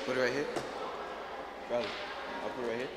Put it right here. Brother, I'll put it right here.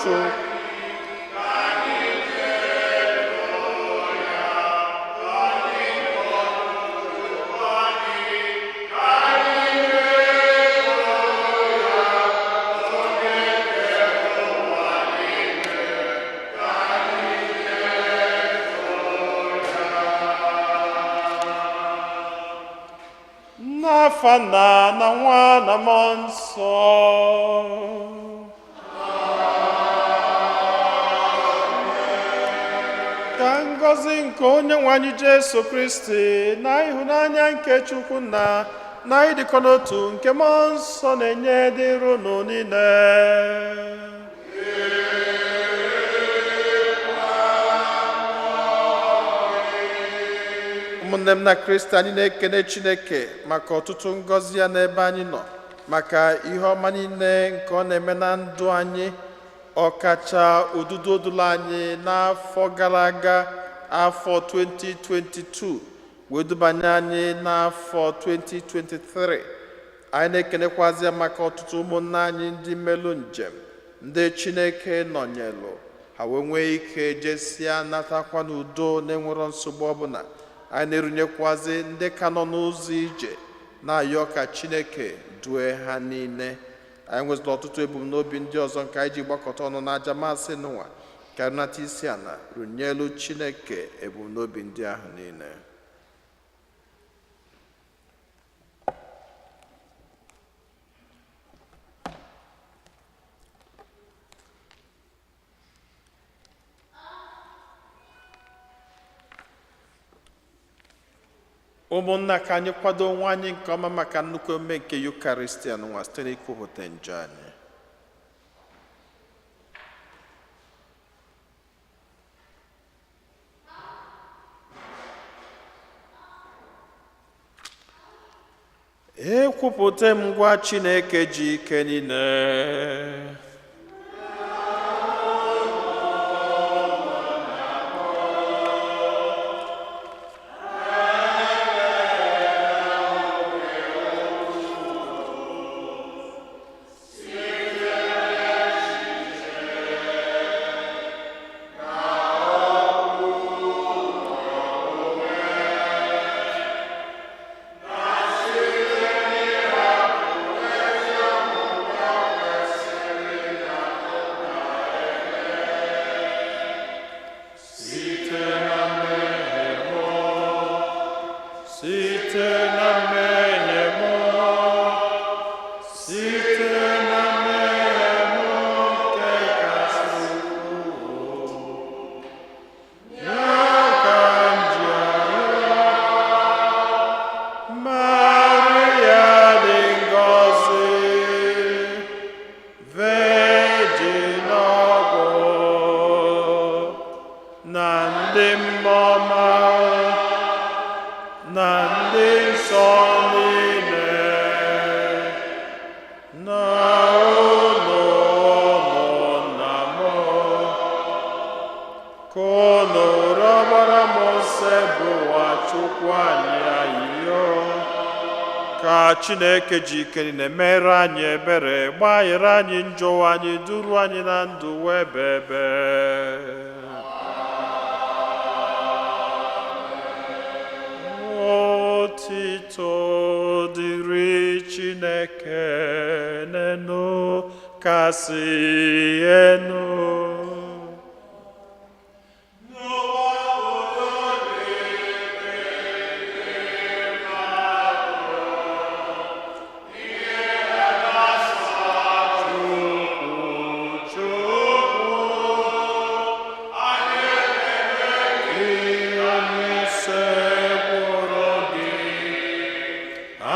Chukwu. N'afa Nna na Nwa na Mmụọ Nsọ. Ka ngọzi nke onye nwe anyị Jesu Kristi na ịhụnanya nke Chukwu Nna Na ịdịkọ n'otu nke Mmụọ Nsọ na-enye dịrị unu niile. Ụmụnne m na Kristi, anyị na-ekene Chineke maka ọtụtụ ngọzi ya n'ebe anyị nọ, maka ihe ọma niile nke ọ na-eme na ndụ anyị, ọkacha odudu odula anyị n'afọ gara aga, afọ 2022, wee dubanye anyị n'afọ 2023. Anyị na-ekenekwazi ya maka ọtụtụ ụmụnne anyị ndị melụ njem, ndị Chineke nọnyelụ ha wee nwee ike jesia natakwa n'udo na-enwero nsogbu ọbụla. Anyị na-erunyekwazi ndị ka nọ n'ụzọ ije, na-ayọ ka Chineke due ha niile. Anyị nwezịla ọtụtụ ebumnobi ndị ọzọ nke anyị ji gbakọta ọnụ n'aja masị n'ụwa ka nata isi ala runyelu Chineke ebumnobi ndị ahụ niile. Ụmụnna, ka anyị kwado onwe anyị nke ọma maka nnukwu emume nke Yukaristia n'ụwa site n'ikwupụta njọ anyị. Ekwupụta m ngwa Chineke ji ike niile site na mmehie mụ, site na mmehie mụ, site na mmehie mụ nke kasị ukwuu. Ya ka m ji arịọ, Maria dị ngọzi, Virgin ọgwụ, na ndị mmụọ ọma na ndị nsọ niile, na unu ụmụnna m, ka unu rịọbara m Osebụrụwa Chukwu anyị ayịyọ, ka Chineke ji ike niile mere anyị ebere, gbaghara anyị njọ anyị, duru anyị na ndụ wee ebe. Otito dịrị Chineke n'enu kasị enu. N'ụwa udo dịrị mmadụ, ihe na-asọ Chukwu, Chukwu, anyị ekele gị, anyị sekpụrụ gị,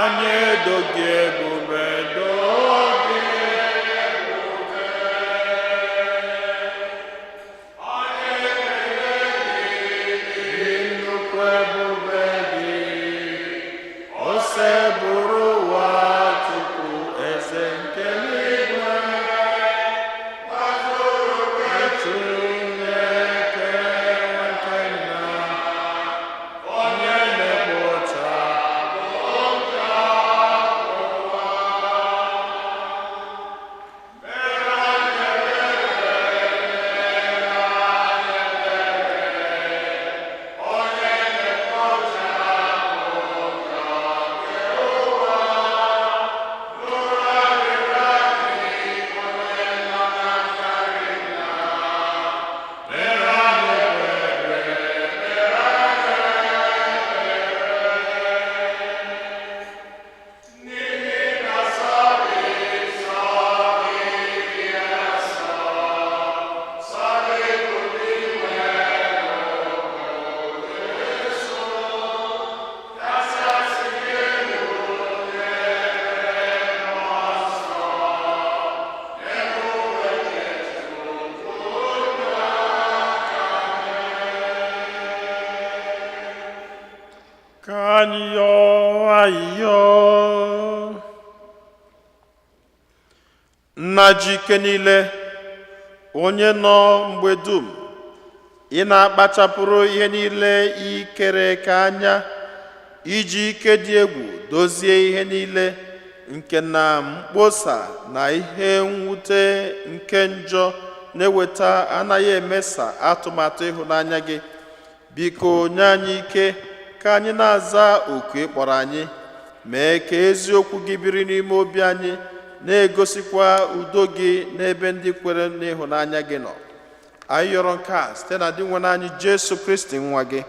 anyị edo gị ebube, doo gị ebube. Nna ji ike niile, onye nọ mgbe dum, ị na-akpachapụrụ ihe niile i kere eke anya, iji ike dị egwu dozie ihe niile, nke na mkposa na ihe mwute nke njọ na-eweta anaghị emesa atụmatụ ịhụnanya gị. Biko nye anyị ike ka anyị na-aza oku ị kpọrọ anyị. Mee ka eziokwu gị biri n'ime obi anyị, na-egosikwa udo gị n'ebe ndị kwere n'ịhụnanya gị nọ. Anyị yọrọ nke a site na Dinwenụ anyị Jesu Kristi, nwa gị,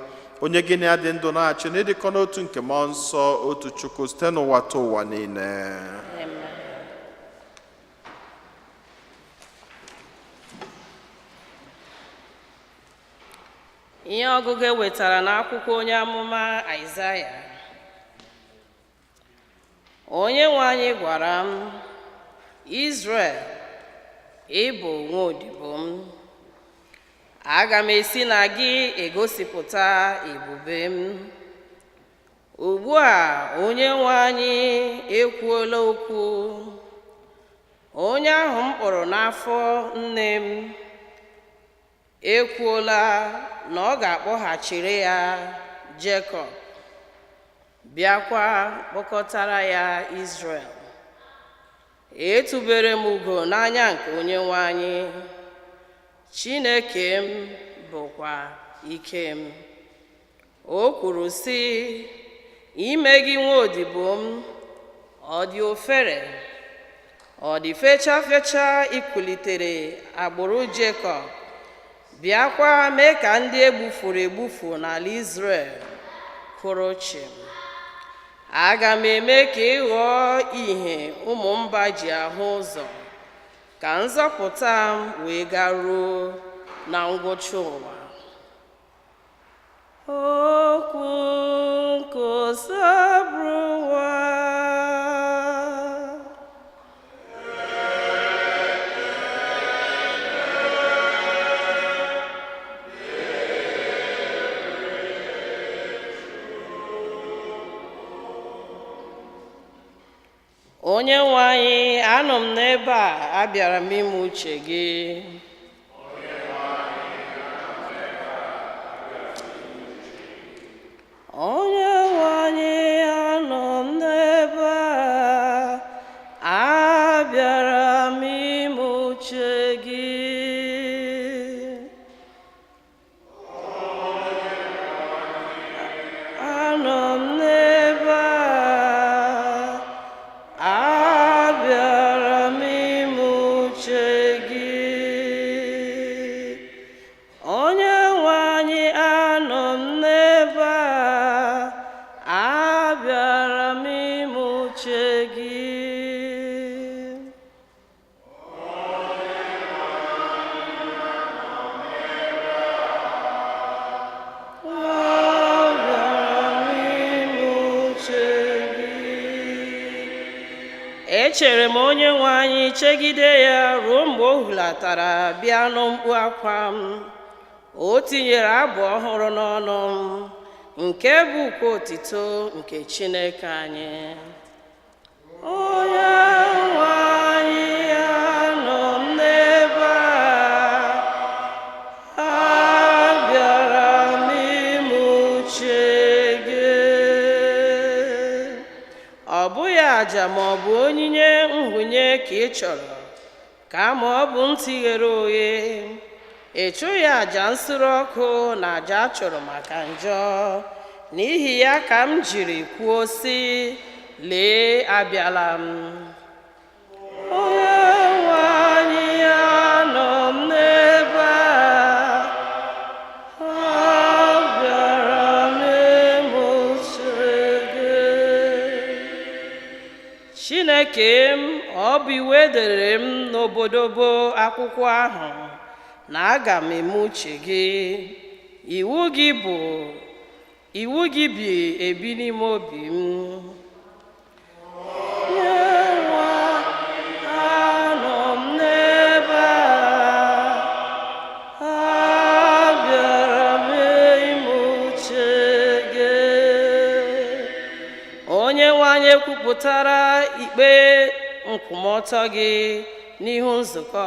onye gị na ya dị ndụ na-achị n'ịdịkọ n'otu nke Mmụọ Nsọ, otu Chukwu, site n'ụwa ta ụwa niile. Amen. Ihe ọgụgụ e wetara n'akwụkwọ onye amụma Aịzaya. Onye nwe anyị gwara m, Izrel, ị bụ nwa odibo m. Aga m esi na gị egosipụta ebube m. Ugbu a, onye nwe anyị ekwuola okwu. Onye ahụ m kpọrọ n'afọ nne m ekwuola na ọ ga-akpọghachiri ya Jekọb, bịakwa kpọkọtara ya Izrel. Etubere m ugo n'anya nke onye nwe anyị, Chineke m bụkwa ike m. O kwuru sị, ime gị nwa odibo m, ọ dị ofere, ọ dị fecha fecha ikulitere agbụrụ Jekọb, bịakwa mee ka ndị egbufuru egbufu n'ala Izrel kwụrụ chịm. Aga m eme ka ị ghọọ ìhè ụmụ mba ji ahụ ụzọ, ka nzọpụta m wee garuo na ngwụcha ụwa. Okwu nke Osebụrụwa. Onye nwe anyị, anọ m n'ebe a, abịara m ime uche gị. Onye nwe anyị, anọ m n'ebe a, abịara m ime uche gị. Anọ m n'ebe a, abịara m ime uche gị. Onye nwe anyị, anọ m n'ebe a, abịara m ime uche gị. Abịara m ime uche gị. Echere m onye nwe anyị chegide ya ruo mgbe o hulatara bịa nụ mkpu akwa m. O tinyere abụ ọhụrụ n'ọnụ m, nke bụ ukwe otito nke Chineke anyị. Onye nwe anyị, anọ m n'ebe a, abịara m ime uche gị. Ọ bụghị àjà ma ọ bụ onyinye nhụnye ka ị chọrọ, kama ọ bụ ntị ghere oghe. Ị chụghị àjà nsure ọkụ na àjà a chụrụ maka njọ. N'ihi ya ka m jiri kwuo sị, lee, abịala m. Onye nwe anyị, anọ m n'ebe a, abịara m ime uche gị. Chineke m, ọ bụ iwu edere m n'obodobo akwụkwọ ahụ na aga m eme uche gị. Iwu gị bụ iwu gị bi ebi n'ime obi m. Onye nwe, anọ m n'ebe a, abịara m ime uche gị. Onye nwe anyị ekwupụtara ikpe nkwụmọtọ gị. n'ihu nzukọ,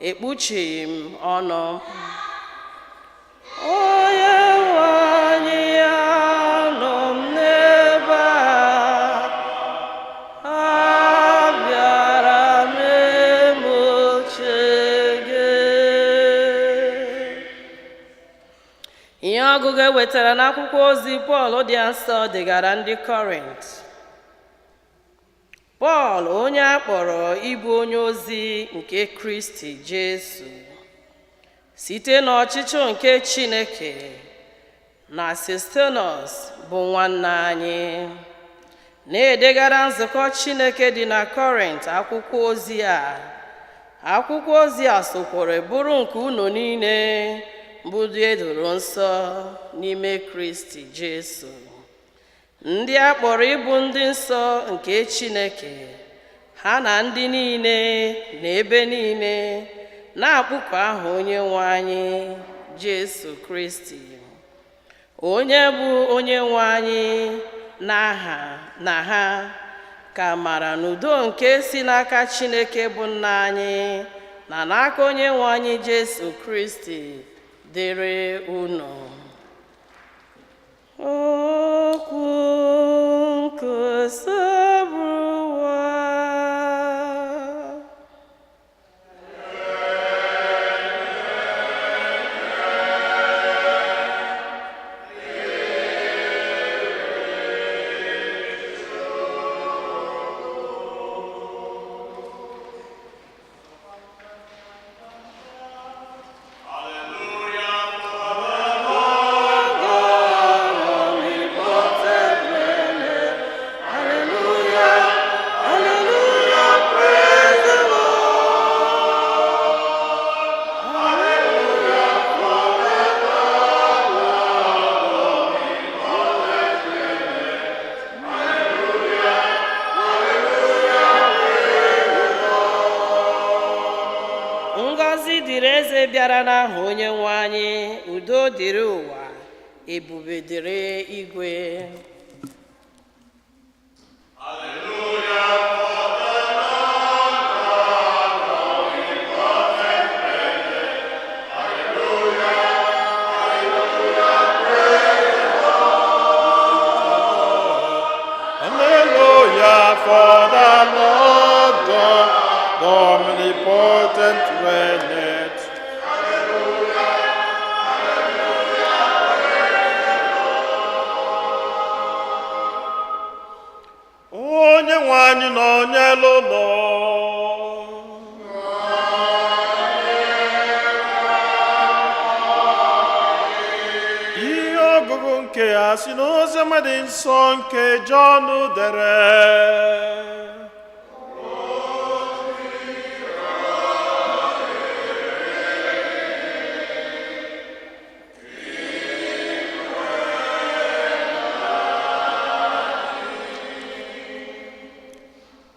ekpuchighị m ọnụ. Onye nwe anyị, anọ m n'ebe a, abịara m eme uche gị. Ihe ọgụgụ e wetara n'akwụkwọ ozi Pọl dị nsọ degara ndị Kọrint. Pọl, onye a kpọrọ ịbụ onye ozi nke Kristi Jesu site n'ọchịchọ nke Chineke, na Sostenes bụ nwanne anyị, na-edegara nzukọ Chineke dị na Kọrint akwụkwọ ozi a. Akwụkwọ ozi a sokwara bụrụ nke unu niile bụ ndị edoro nsọ n'ime Kristi Jesu, ndị a kpọrọ ịbụ ndị nsọ nke Chineke, ha na ndị niile na ebe niile na-akpọku aha Onye nwe anyị Jesu Kristi, onye bụ Onye nwe anyị n'aha na ha, ka amara na udo nke si n'aka Chineke bụ Nna anyị na n'aka Onye nwe anyị Jesu Kristi dịrị unu. Okwu nke Osebụrụwa. Hallelujah, hallelujah, praise the Lord. Hallelujah, forever. Ngọzi dịrị eze bịara n'aha Onye nwe anyị. Udo dịrị ụwa, ebube dịrị igwe. Hallelujah, for the Lord God, the omnipotent reigneth. Onye nwe anyị nọ n'elu ụlọ. Ihe ọgụgụ nke ya si n'Oziọma dị nsọ nke Jọn dere.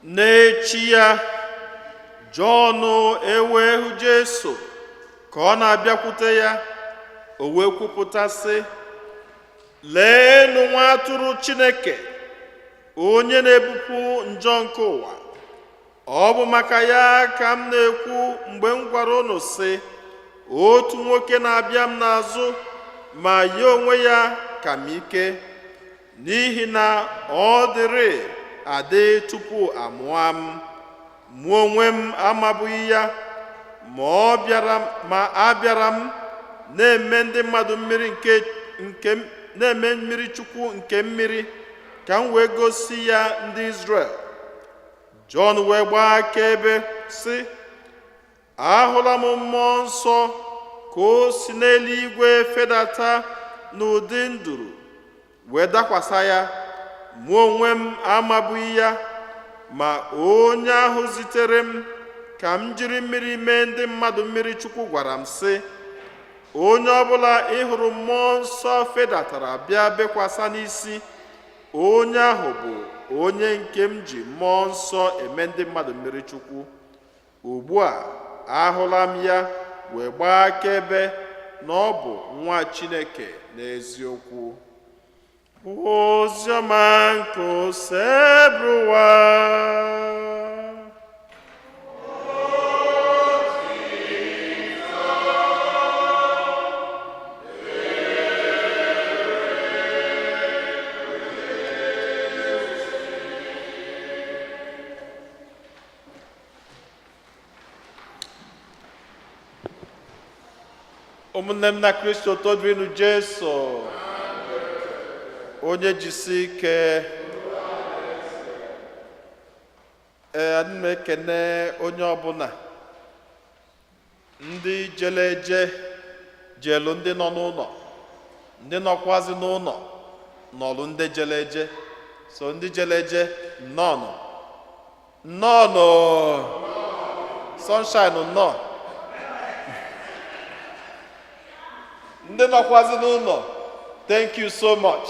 N'echi ya, Jọn ewee hụ Jesu ka ọ na-abịakwute ya, o wee kwupụta sị, "Leenụ nwa atụrụ Chineke, onye na-ebupụ njọ nke ụwa. Ọ bụ maka ya ka m na-ekwu mgbe m gwara unu sị, otu nwoke na-abịa m n'azụ, ma ya onwe ya ka m ike, n'ihi na ọ dịrị adị tupu amụọ m. Mụ onwe m amabụghị ya, ma ọ bịara, ma abịara m na-eme ndị mmadụ mmiri nke na-eme mmiri chukwu nke mmiri, ka m wee gosi ya ndị Izrel." Jọn wee gbaa akaebe sị, "Ahụla m Mmụọ Nsọ ka o si n'eluigwe fedata n'ụdị nduru wee dakwasa ya. Mụ onwe m amabụghị ya, ma onye ahụ zitere m ka m jiri mmiri mee ndị mmadụ mmiri chukwu gwara m sị, onye ọbụla ị hụrụ Mmụọ Nsọ fedatara bịa bekwasa n'isi, onye ahụ bụ onye nke m ji Mmụọ Nsọ eme ndị mmadụ mmiri chukwu. Ugbu a ahụla m ya wee gbaa akaebe na ọ bụ nwa Chineke n'eziokwu." Oziọma nke Osebụrụwa. Ụmụnne m na Kristo, todrinu Jesu. Onye jisi ike. Ee, ana m ekene onye ọbụla, ndị jele eje jelu, ndị nọ n'ụlọ, ndị nọkwazi n'ụlọ nọlụ, ndị jele eje. So ndị jele eje, nnọọnụ, nnọọnụ. Sunshine, nnọọ. Ndị nọkwazi n'ụlọ, thank you so much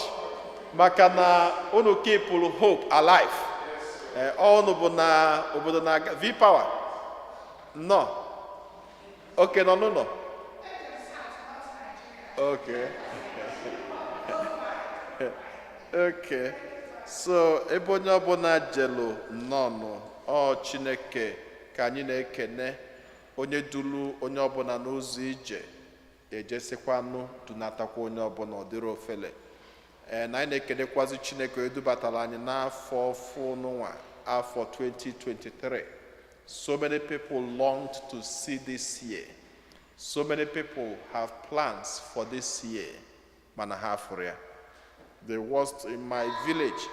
maka na unu keepụrụ hope alive. Ee, unu bụ na obodo na-aga. V Power, nnọọ. Oke nọ n'ụlọ. Okay, so ebe onye ọbụla jelu, nnọọnụ. Ọ Chineke ka anyị na-ekene, onye duru onye ọbụla n'ụzọ ije, ejesikwanụ dunatakwa onye ọbụla. Ọ dịrị ofele. Ee, na anyị na-ekenekwazi Chineke onye dubatara anyị n'afọ fụnụnwa, afọ 2023. So many people longed to see this year. So many people have plans for this year, mana ha fụrụ ya. The worst, in my village,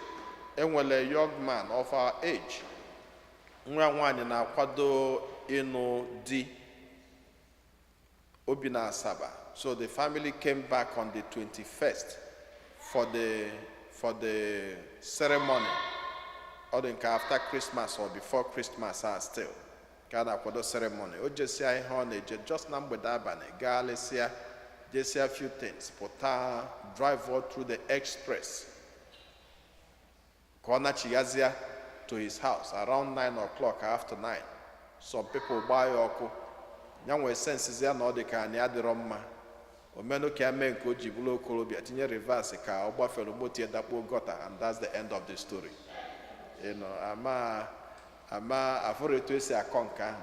enwere a young man of our age, nwa nwaanyị na-akwado ịnụ di, obi na Asaba. So the family came back on the 21st for the ceremony. Ọ dị nke after Christmas or before Christmas, a still ka a na-akwado ceremony. O jesia ihe ọ na-eje, just na mgbede abalị, gaa lesịa, jesia few things, pụta, drive all through the express ka ọ nachigazia to his house around 9 o'clock, after 9, some people gbaa ya ọkụ. Ya nwee sense ya na ọ dị ka anyị adịrọ mma omenụ ka ya mee nke o ji bụrụ okorobịa, tinye reverse ka ọ gbafere moto ya, dakpuo gutter, and that's the end of the story. Ama ama afụrụ etu esi akọ nke ahụ.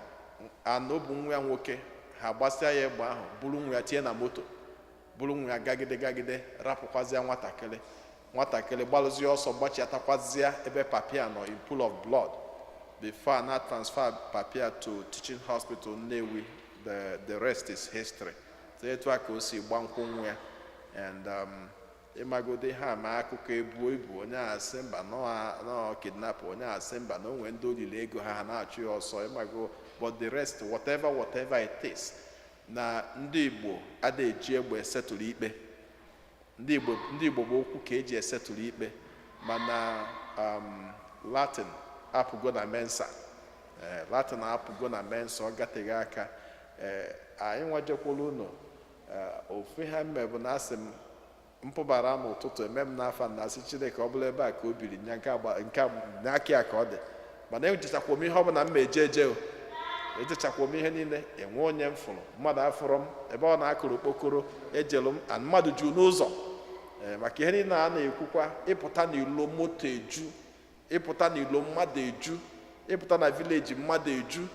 Anụ bụ nwa ya nwoke, ha gbasịa ya egbe ahụ, buru nwa ya tinye na moto, buru nwa ya gagide gagide, rapụkwazịa nwatakịrị. Nwatakịrị gbalụzie ọsọ, gbachiatakwazịa ebe papia nọ in pool of blood before na transfer papia to teaching hospital Nnewi. The rest is history. So etu a ka o si gba nkwụ nwa ya. And ịmagode ha ma akụkọ ebuo ibu, onye a sị mba, nọ kidnap, onye a sị mba, na o nwee ndị olili ego ha, ha na-achụ ya ọsọ, ịmago. But the rest, whatever it is, na ndị Igbo ada eji egbe esetụrụ ikpe. Ndị Igbo bụ okwu ka eji esetụrụ ikpe. Mana Latin apụgo na mensa. Ee, Latin apụgo na mensa, ọ gateghị aka. Ee, anyị nwajekwala unu. Ofu ihe mme bụ na asị m mpụbara n'ụtụtụ eme m n'afọ na asị Chineke, ọ bụla ebe a ka o biri nya nke nke n'aka ya ka ọ dị. Mana ejechakwa m ihe ọbụla m ma eje eje o, ejechakwa m ihe niile. Enwe onye m fụrụ, mmadụ afụrụ m ebe ọ na-akụrụ okpokoro ejelu m and mmadụ juru n'ụzọ. Ee, maka ihe niile a na-ekwukwa, ịpụta n'ilo, moto eju, ịpụta n'ilo, mmadụ eju, ịpụta na village, mmadụ eju.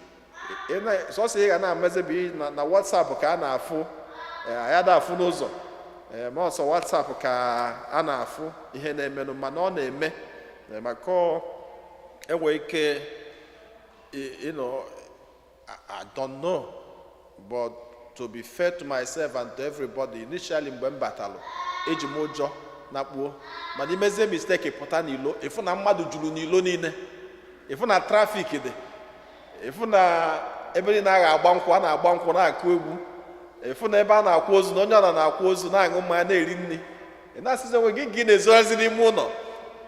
Sọsọ ị ga na-amazi bụ na WhatsApp ka a na-afụ. Ee, anyị ada afụ n'ụzọ. Ee, ma ọsọ WhatsApp ka a na-afụ ihe na-emenụ, mana ọ na-eme. Ee, maka enwere ike I don't know, but to be fair to myself and to everybody, initially mgbe m batalụ, eji m ụjọ nakpuo. Mana imezie mistake pụta n'ilo, ịfụ na mmadụ juru n'ilo niile, ịfụ na traffic dị, ịfụ na ebe niile a ga-agba nkwụ, a na-agba nkwụ, na-akụ egwu, ịfụ na ebe a na-akwa ozu, na onye ọna na-akwa ozu, na-aṅụ mmanya, na-eri nri. Ị na-asịzi onwe gị, gị na-ezoghazi n'ime ụlọ,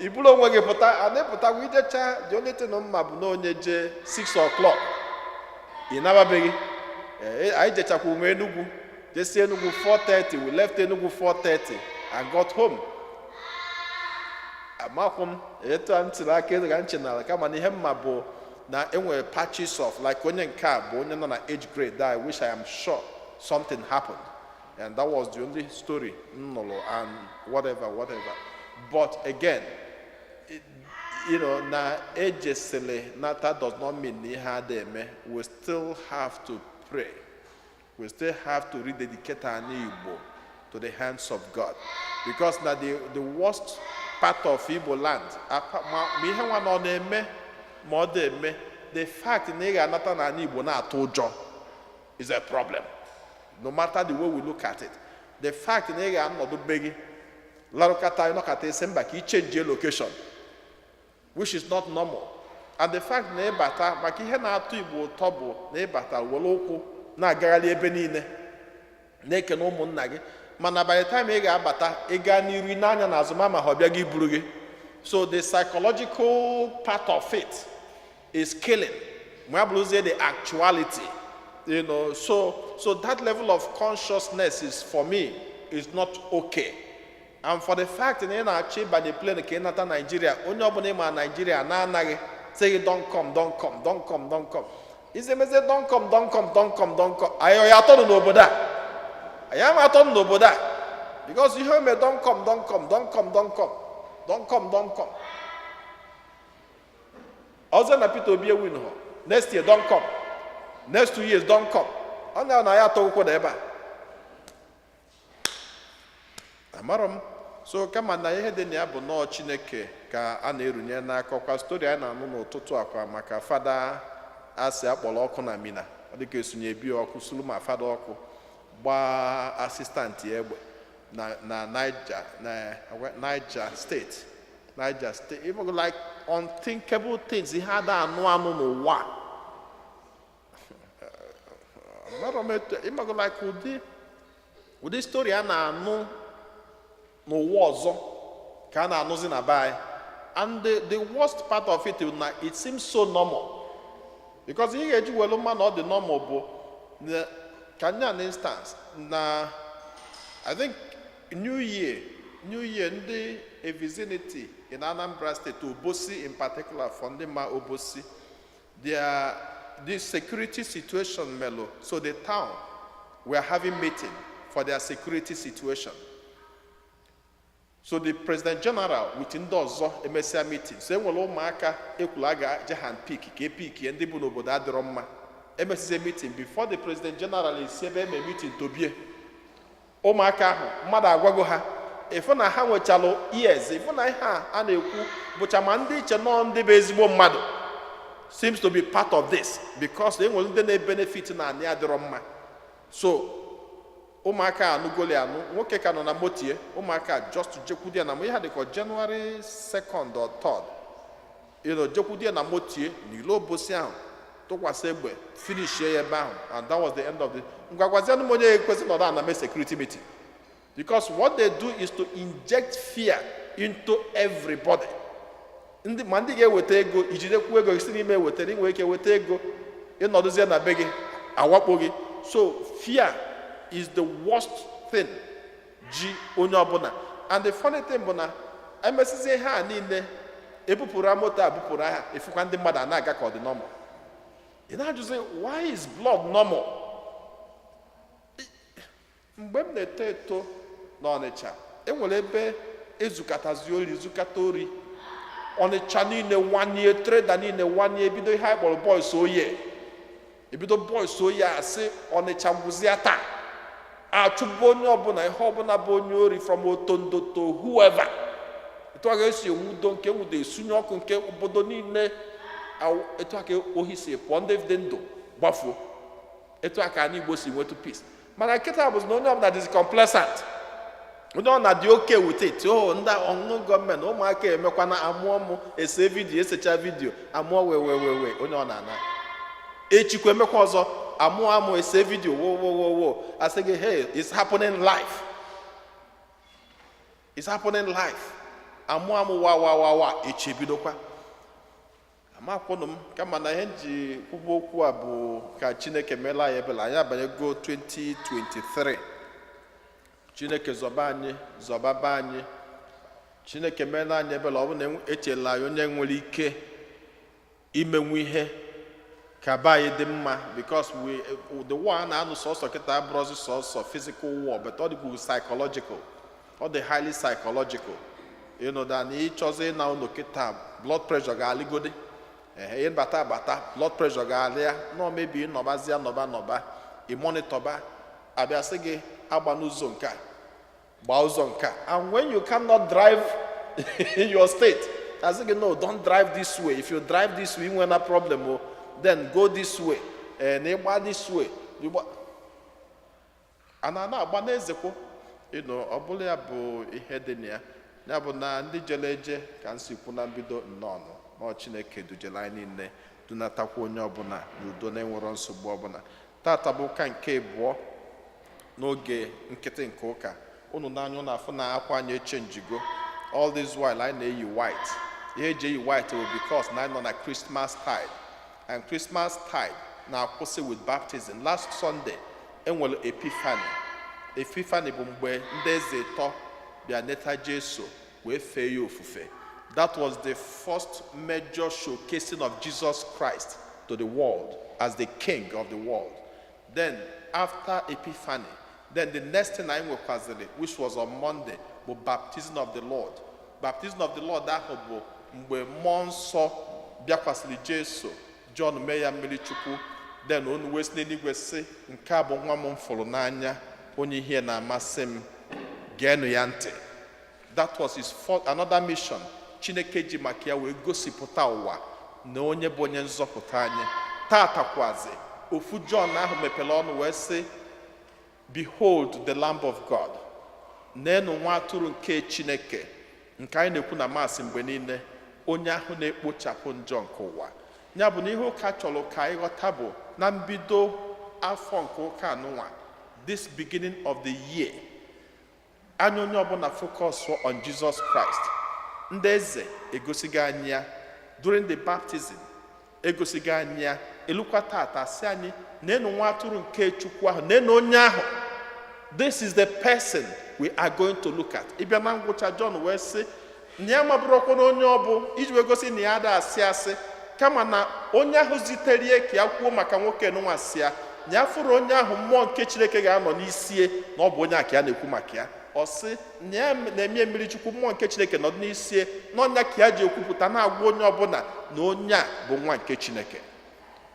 i buru onwe gị pụta. A na-epụtakwa ijecha. The only thing mma bụ na onye jee 6 o'clock, ị nababeghị. Ee, anyị jechakwa ume Enugu, jesi Enugu 4:30. We left Enugu 4:30 and got home. Amakwụ m etu a m tiri aka elu ka nchi n'ala, kama na ihe mma bụ na enwere patches of like onye nke a bụ onye nọ na age grade that I wish I am sure something happened, and that was the only story m nụrụ and whatever whatever. But again, na ejesili nata does not mean na ihe ada eme. We still have to pray. We still have to rededicate anyị Igbo to the hands of God, because na the worst part of Igbo land, ma ihe nwa na ọ na-eme, ma ọ dị eme, the fact na ị ga-anata n'ala Igbo na-atụ ụjọ is a problem. No matter the way we look at it, the fact na ị ga-anọdụ be gị larụkata, ịnọkata isi mba ka i change location, which is not normal. And the fact na ịbata, maka ihe na-atọ Igbo ụtọ bụ na ịbata were ụkwụ na-agagharị ebe niile na-ekene ụmụnna gị. Mana by the time ị ga-abata, ị gaa n'iru n'anya na azụma ma ha ọ bịa gị buru gị. So the psychological part of it is killing ma ya bụrụzie the actuality. So that level of consciousness is, for me, is not okay. And for the fact na ị na-achọ ịbanye plane ka ị nata Nigeria, onye ọbụla ịma Nigeria na-anaghị sị gị, "Don't come, don't come, don't come, don't come." Izemezie, "Don't come, don't come, don't come, don't come." Anyị ọ ya atọ nụ n'obodo a? Anyị ama atọ nụ n'obodo a, because ihe o mee, "Don't come, don't come, don't come, don't come, don't come, don't come." Ọzọ na Peter Obi win họ next year, "Don't come." Next 2 years, "Don't come." Ọ na ya atọ ụkwụ na ebe a amarọ m. So kama na ihe dị na ya bụ nọọ Chineke ka a na-erunye n'aka. Ọkwa story anyị na-anụ n'ụtụtụ akwa maka fada asị akpọrọ ọkụ na Mina, ọ dịka esonye ebi ọkụ suru ma fada ọkụ gbaa assistant ya egbe na Niger, na Niger State, Niger State. Even like unthinkable things, ihe ada anụ anụ n'ụwa. Amarọ m etu ịmago, like ụdị story a na-anụ n'ụwa ọzọ ka a na-anụzi na be anyị. And the worst part of it is na it seems so normal, because ihe ga-eji welu mma na ọ dị normal bụ ka nye an instance na I think New Year, New Year, ndị a vicinity in Anambra State, Obosi in particular, for ndị ma Obosi, the security situation mellow, so the town were having meeting for their security situation. So the president general with ndị ọzọ emesịa meeting. So enwere ụmụaka ekwuru a ga-eje hand pick ka e pikie ndị bụ n'obodo adịrọ mma. Emesizie meeting, before the president general esi ebe eme meeting tobie ụmụaka ahụ, mmadụ agwago ha ịfụ na ha nwechalụ ears, ịfụ na ihe a na-ekwu bụcha ma ndị iche nọọ ndị bụ ezigbo mmadụ seems to be part of this, because e nwere ndị na-ebenefit na anị adịrọ mma. So ụmụaka anụgoli anụ nwoke ka nọ na motie, ụmụaka just jekwudie na ihe dịka January 2nd or 3rd, jekwudie na motie n'ilo Obosi ahụ, tụkwasị egbe, finishie ya ebe ahụ, and that was the end of the ngwagwazianụ m onye ekwesị nọdụ ana mee security meeting, because what they do is to inject fear into everybody. Ndị ma ndị ga-eweta ego ijidekwu ego si n'ime wetara, ị nwere ike weta ego, ịnọdụzie na be gị awakpo gị. So fear is the worst thing ji onye ọbụla. And the funny thing bụ na emesizie ihe a niile, ebupụrụ moto a, bupụrụ aha, efukwa ndị mmadụ a na-aga ka ọ dị normal. Ị na-ajụzi, why is blood normal? Mgbe m na-eto eto n'Ọnịcha, enwere ebe ezukatazi ori, zukata ori Ọnịcha niile, wanye trader niile, wanye ebido ihe anyị kpọrọ boys oye, ebido boys oye, asị Ọnịcha gwụzịa taa, achụbụ onye ọbụla, ihe ọbụla bụ onye ori, from Otondo to whoever. Etu a ga-esi enwudo nke nwudo, esunye ọkụ nke obodo niile. Etu a ka ohi si pụọ, ndị dị ndụ gbafuo. Etu a ka anyị Igbo si nwetụ peace. Mana nkịta bụzi na onye ọbụla dịzi complacent, onye ọ na-adị okay with it. O ndị ọṅụṅụ gọọmenti, ụmụaka emekwana amụọ mụ ese video, esecha video amụọ, wee wee wee wee onye ọ na-ana echikwa emekwa ọzọ, amụọ amụ, ese video, wo wo wo wo, asị gị, "Hey, it's happening live, it's happening live." Amụọ amụ, wa wa wa wa, echi ebidokwa. Amakwụnụ m. Kama na ihe m ji kwuba okwu a bụ ka Chineke meela anyị ebela. Anyị abanyego 2023. Chineke zọba anyị, zọbaba anyị. Chineke meela anyị ebela. Ọ bụ na echela anyị onye nwere ike imenwu ihe ka be anyị dị mma, because we the war a na-anụ sọsọ kịta abụrụzi sọsọ physical war, but ọ dịkwu psychological, ọ dị highly psychological. That na ịchọzi ịna ụlọ kịta, blood pressure ga-alịgode. Ehe, ịbata abata, blood pressure ga-alị ya nọ mebi, ịnọbazie nọba nọba, ịmonitorba, abịa sị gị agba n'ụzọ nke a, gbaa ụzọ nke a. And when you cannot drive in your state, asị gị, "No, don't drive this way. If you drive this way, ị na problem o. Then go this way." Ee, na ịgba this way, ịgba. A na agba n'ezekwo ịnụ ọ bụla ya bụ ihe dị na ya. Ya bụ na ndị jere eje ka m si kwu na mbido, nnọọ nọ. Chineke dujere anyị niile, dunatakwa onye ọbụla n'udo na-enwero nsogbu ọbụla. Tata bụ ụka nke abụọ n'oge nkịtị nke ụka. Unu n'anya, unu afụ na akwa anyị echenjigo. All this while anyị na-eyi white. Ihe eji eyi white bụ because na anyị nọ na Christmas tide, and Christmas tide na-akwụsị with baptism. Last Sunday enwere Epiphany. Epiphany bụ mgbe ndị eze ịtọ bịa neta Jesu wee fee ya ofufe. That was the first major showcasing of Jesus Christ to the world as the king of the world. Then after Epiphany, then the next thing anyị nwekwaziri, which was on Monday, bụ baptism of the Lord. Baptism of the Lord ahụ bụ mgbe mmụọ nsọ bịakwasịrị Jesu, John mee ya mmiri chukwu, then olu wee si n'eluigwe sị, "Nke a bụ nwa m m fụrụ n'anya, onye ihe na-amasị m, geenụ ya ntị." That was his fourth, another mission Chineke ji maka ya wee gosipụta ụwa na onye bụ onye nzọpụta anyị. Tatakwazi, ofu John ahụ mepere ọnụ wee sị, "Behold the Lamb of God," neenụ nwa atụrụ nke Chineke nke anyị na-ekwu na Mass mgbe niile, onye ahụ na-ekpochapụ njọ nke ụwa. Ya bụ na ihe ụka chọrọ ka anyị ghọta bụ na mbido afọ nke ụka anụnwa, this beginning of the year, anya onye ọbụla focus on Jesus Christ. Ndị eze egosigo anyị ya during the baptism, egosigo anyị ya elukwa tata, sị anyị neenụ nwa atụrụ nke Chukwu ahụ, neenụ onye ahụ. This is the person we are going to look at. Ịbịa na ngwụcha, John wee sị na ya mabụrụkwa na onye ọ bụ, iji wee gosi na ya ada asị asị, kama na onye ahụ zitere ya ka ya kwuo maka nwoke nụnwa si ya na ya fụrụ onye ahụ mmụọ nke Chineke ga-anọ n'isie, na ọ bụ onye a ka ya na-ekwu maka ya. Ọ sị na ya na-eme mmiri chukwu, mmụọ nke Chineke nọdụ n'isie n'ọnya ka ya ji ekwupụta na-agwa onye ọbụla na onye a bụ nwa nke Chineke.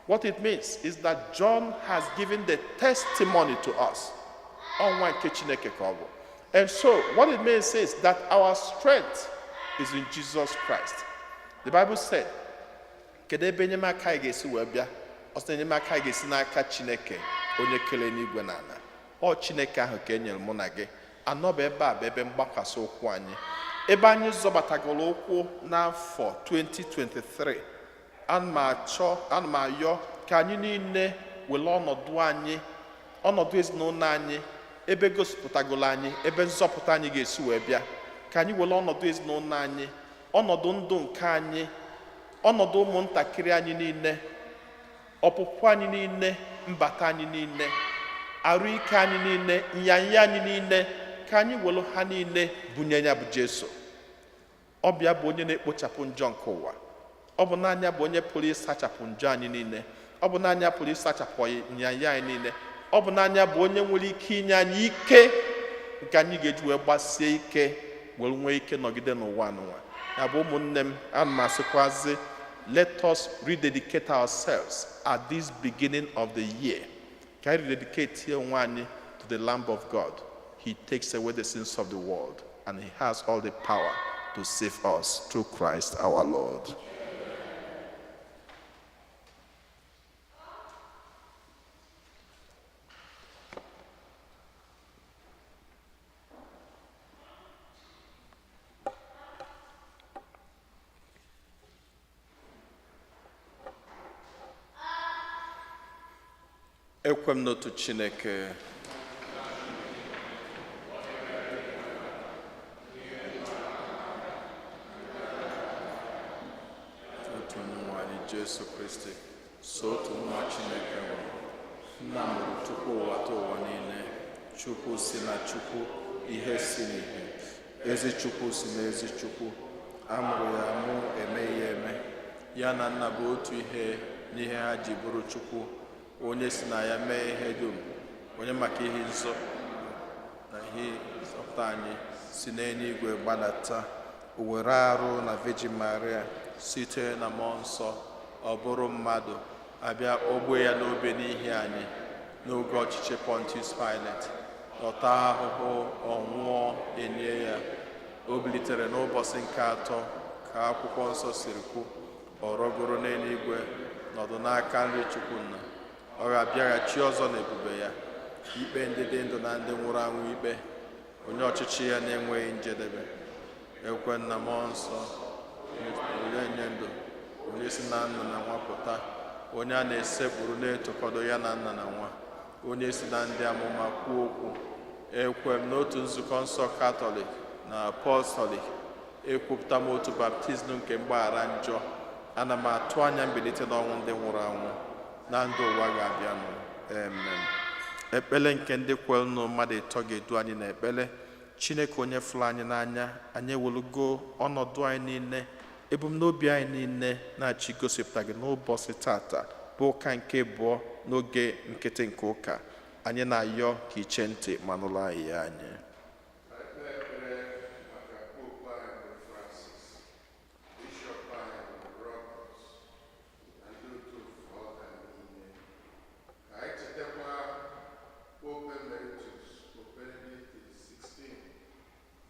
What it means is that John has given the testimony to us. Ọ nwa nke Chineke ka ọ bụ. And so what it means is that our strength is in Jesus Christ. The Bible said, kedu ebe enyemaka anyị ga-esi wee bịa? Ọ sị na enyemaka anyị ga-esi n'aka Chineke onye kere n'igwe na ala. Ọ Chineke ahụ ka e nyere mụ na gị anọ bụ ebe a bụ ebe mgbakwasị ụkwụ anyị, ebe anyị zọbatagoro ụkwụ n'afọ 2023. Ana m achọ, ana m ayọ ka anyị niile were ọnọdụ anyị, ọnọdụ ezinụlọ anyị, ebe gosipụtagoro anyị ebe nzọpụta anyị ga-esi wee bịa. Ka anyị were ọnọdụ ezinụlọ anyị, ọnọdụ ndụ nke anyị, ọnọdụ ụmụntakịrị anyị niile, ọpụpụ anyị niile, mbata anyị niile, arụ ike anyị niile, nyanya anyị niile, ka anyị were ha niile bunye ya bụ Jesu. Ọbịa bụ onye na-ekpochapụ njọ nke ụwa. Ọ bụ naanị ya bụ onye pụrụ ịsachapụ njọ anyị niile. Ọ bụ naanị ya pụrụ ịsachapụ nyanya anyị niile. Ọ bụ naanị ya bụ onye nwere ike inye anyị ike nke anyị ga-eji wee gbasie ike, were nwee ike nọgide n'ụwa anụnwa. Ya bụ, ụmụnne m, ana m asịkwazi, let us rededicate ourselves at this beginning of the year. Ka anyị rededicate onwe anyị to the Lamb of God. He takes away the sins of the world, and he has all the power to save us through Christ our Lord. Ekwe m n'otu Chineke, otu Onyenwe anyị Jesu Kristi, so otu nwa Chineke nwụrụ, nna mụrụ tupu ụwa ta ụwa niile, Chukwu si na Chukwu, ihe si n'ihe, ezi Chukwu si na ezi Chukwu, amụrụ ya amụ, emeghị ya eme, ya na nna bụ otu ihe n'ihe ha ji bụrụ Chukwu, onye si na ya mee ihe dum, onye maka ihe nzọ na ihe nzọpụta anyị si n'eluigwe gbadata, o were arụ na Virgin Maria, site na mmụọ nsọ ọ bụrụ mmadụ, abịa ogbe ya n'obe n'ihi anyị n'oge ọchịchị Pontius Pilate, ọ taa ahụhụ, ọ nwụọ, enye ya, o bilitere n'ụbọchị nke atọ ka akwụkwọ nsọ siri kwu, ọ rọgoro n'eluigwe, nọdụ n'aka nri Chukwu Nna, ọ ga-abịaghachi ọzọ n'ebube ya. Ikpe ndị dị ndụ na ndị nwụrụ anwụ ikpe, onye ọchịchị ya na-enweghị njedebe. Ekwe na Mmụọ Nsọ, onye nye ndụ, onye si na Nna na Nwa pụta, onye a na-esekpuru na-etokọdo ya na Nna na Nwa, onye si na ndị amụma kwuo okwu. Ekwe m n'otu Nzukọ Nsọ Katọlik na Apọstọlik. Ekwupụta m otu baptizim nke mgbaghara njọ. Ana m atụ anya mbilite n'ọnwụ ndị nwụrụ anwụ na ndụ ụwa ga-abịanụ. Amen. Ekpele nke ndị kwelenụ, mmadụ ịtọ ga-edu anyị n'ekpele. Chineke, onye fụrụ anyị n'anya, anyị ewelugo ọnọdụ anyị niile, ebumnobi anyị niile na-achọ igosipụta gị n'ụbọchị tata bụ ụka nke abụọ n'oge nkịtị nke ụka. Anyị na-ayọ ka iche ntị ma nụrụ anyị ya anyị. Ekpe ekpere maka Pope anyị bụ Francis, Bishọp anyị bụ Roberts, na ndị otu ofufe ọka niile. Ka anyị chetakwa Pope Emeritus, Pope Benedict XVI,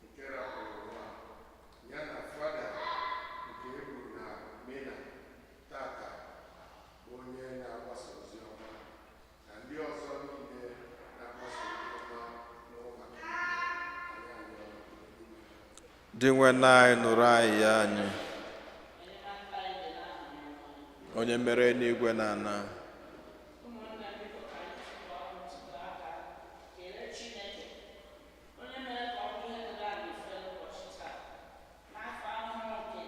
nke rapụrụ ụwa, ya na Fada nke e gburu na Mina tata, bụ onye na-agbasa ozi ọma, na ndị ọzọ niile na-agbasa ozi ọma n'ụwa niile. Anyị arịọ n'ime ha. Dinwenụ anyị, nụrụ anyị ya anyị. Onye mere n'igwe na ala. Ụmụnne, biko, ka anyị tụọ ntụtụ aka kelee Chineke, onye mere ka ọ bụ ihe dịrị anyị mfe n'ụbọchị taa n'afọ ọhụrụ nke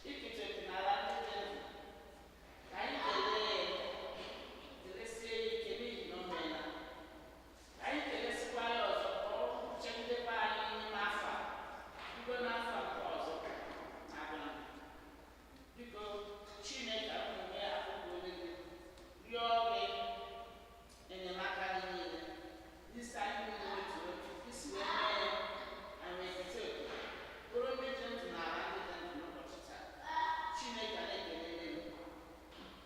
2023 ikete oke n'ala ndị dị ndụ. Ka anyị kelee ya, kelesie ya ike n'ihi na o meela. Ka anyị kelesikwa ya ọzọ ka ọ chegidekwa anyị n'ime afọ a ruo n'afọ nke ọzọ na-abịa. Biko, Chineke, omume akwụkwọ onye gị rịọ gị enyemaka gị niile n'isi anyị niile otu otu, isi wee mee ya anyị eketa oke bụrụ ndị dị ndụ n'ala ndị dị ndụ n'ụbọchị taa. Chineke na-ekele gị,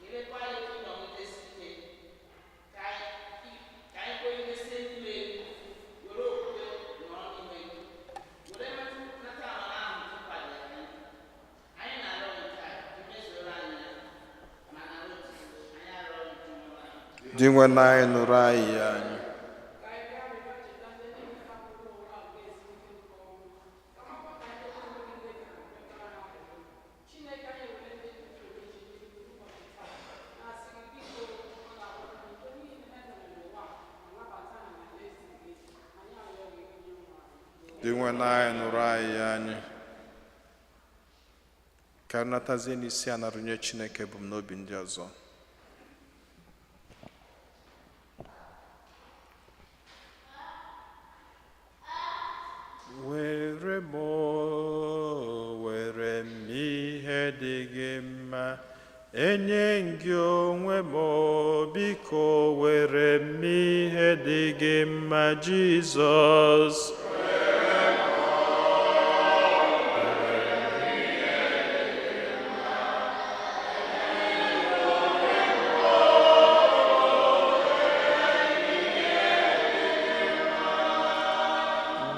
kelekwa ya ka ịnọgidesi ike, ka anyị kwenyesie n'ime gị, were okwukwe nọrọ n'ime gị, were nata amara ahụ nke kwadoro anyị. Anyị na-arịọ gị nke a ka i mezuoro anyị ya, ma na otu anyị arịọ gị nke nwere anyị. Dinwenụ anyị, nụrụ anyị ya anyị. Ka anyị bịa rịọ, cheta ndị niile hapụrụ ụwa nke ezumike nke ọnwụ, ka makwa ka ndị na-enweghị nne ga-arịọtara ha arịrịọ. Chineke anyị, were ndị tụtụrụ iji n'ihu n'ụbọchị taa, na-asị gị biko, ọ na-agbara ha iko n'ihi na ha mere n'ụwa a, ma nabata ha n'alaeze gị. Anyị arịọ gị, onye nwe anyị. Dinwenụ anyị, nụrụ anyị ya anyị. Ka natazie n'isi a narụnye Chineke ebumnobi ndị ọzọ. Were m, were m ihe dị gị mma, enye m gị onwe m. Biko, were m ihe dị gị mma, Jizọs.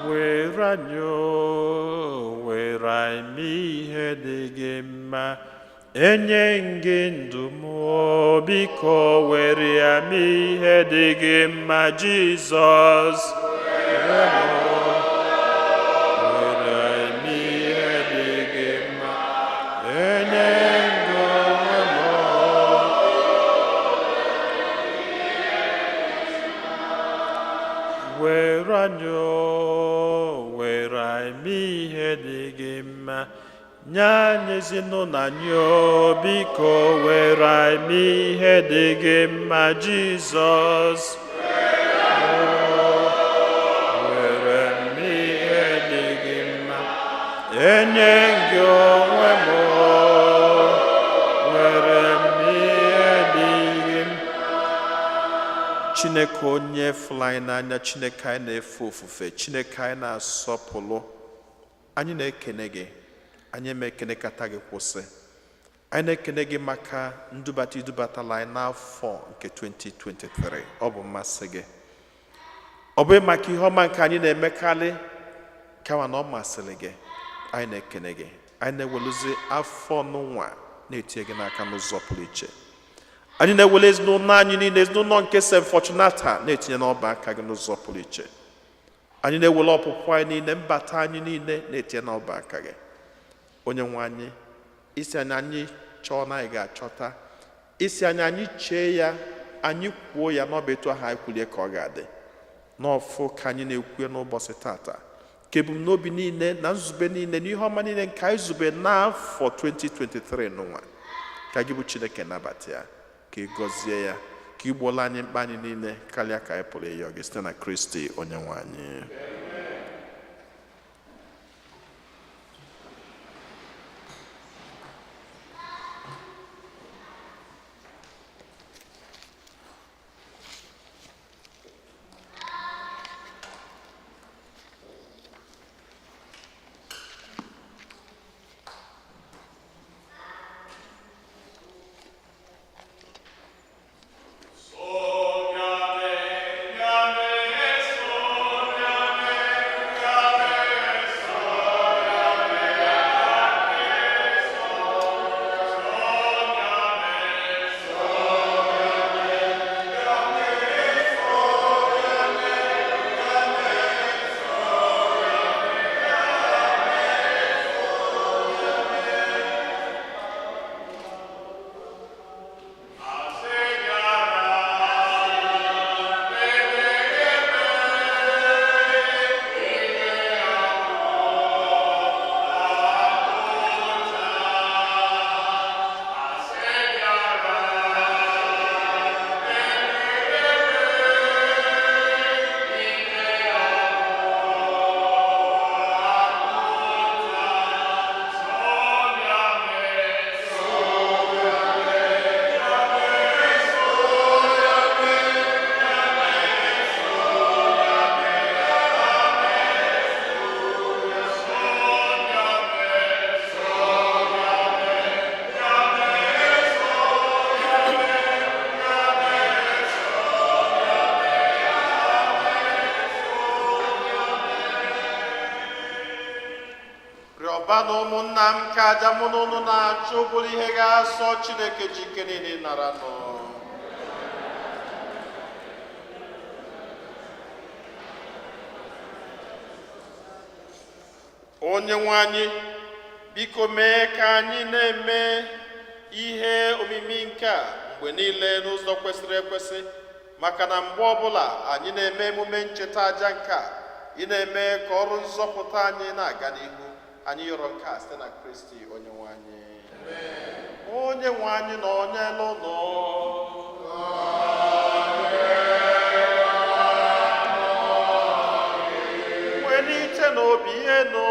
Were anyị o, were anyị ihe dị gị mma, enye m gị ndụ m o, biko were ya mee ihe dị gị mma, Jizọs. Were m o, were anyị ihe dị gị mma, enye m gị onwe m o. Were anyị o, were anyị ihe dị gị mma, nye anyị ezinụlọ anyị o, biko were anyị ihe dị gị mma, Jizọs. Were m ihe dị gị mma, enye gị onwe m o, were m ihe dị gị mma. Chineke, onye fụrụ anyị n'anya, Chineke anyị na-efe ofufe, Chineke anyị na-asọpụrụ, anyị na-ekene gị. Anyị eme ekene kata gị kwụsị. Anyị na-ekene gị maka ndubata idubatala anyị n'afọ nke 2023. Ọ bụ mmasị gị, ọ bụghị maka ihe ọma nke anyị na-emekarị, kama na ọ masịrị gị. Anyị na-ekene gị. Anyị na-eweluzi afọ n'ụwa na-etinye gị n'aka n'ụzọ pụrụ iche. Anyị na-ewere ezinụlọ anyị niile, ezinụlọ nke St. Fortunata, na-etinye n'ọba aka gị n'ụzọ pụrụ iche. Anyị na-ewere ọpụpụ anyị niile, mbata anyị niile, na-etinye n'ọba aka gị, onye nwe anyị. Isi anyị anyị chọọ na anyị ga-achọta, isi anyị anyị chee ya, anyị kwuo ya n'ọba etu ahụ anyị kwulie ka ọ ga-adị n'ọfụ. Ka anyị na-ekwu n'ụbọchị tata, ka ebumnobi niile na nzube niile na ihe ọma niile nke anyị zube n'afọ 2023 n'ụwa, ka gị bụ Chineke nabata ya, ka ị gọzie ya, ka ị gbuola anyị mkpa anyị niile karịa ka anyị pụrụ ịyọ gị, site na Kristi onye nwe anyị. Rịọba na ụmụnna m, ka aja mụ na ụnụ na-achụ bụrụ ihe ga-asọ Chineke ji ike niile nara nụ. Onye nwe anyị, biko mee ka anyị na-eme ihe omimi nke a mgbe niile n'ụzọ kwesịrị ekwesị, maka na mgbe ọbụla anyị na-eme emume ncheta aja nke a, ị na-eme ka ọrụ nzọpụta anyị na-aga n'ihu. Anyị yọrọ nke a site na Kristi onye nwe anyị. Onye nwe anyị na onye n'ụlọ welite n'obi ihe nọ.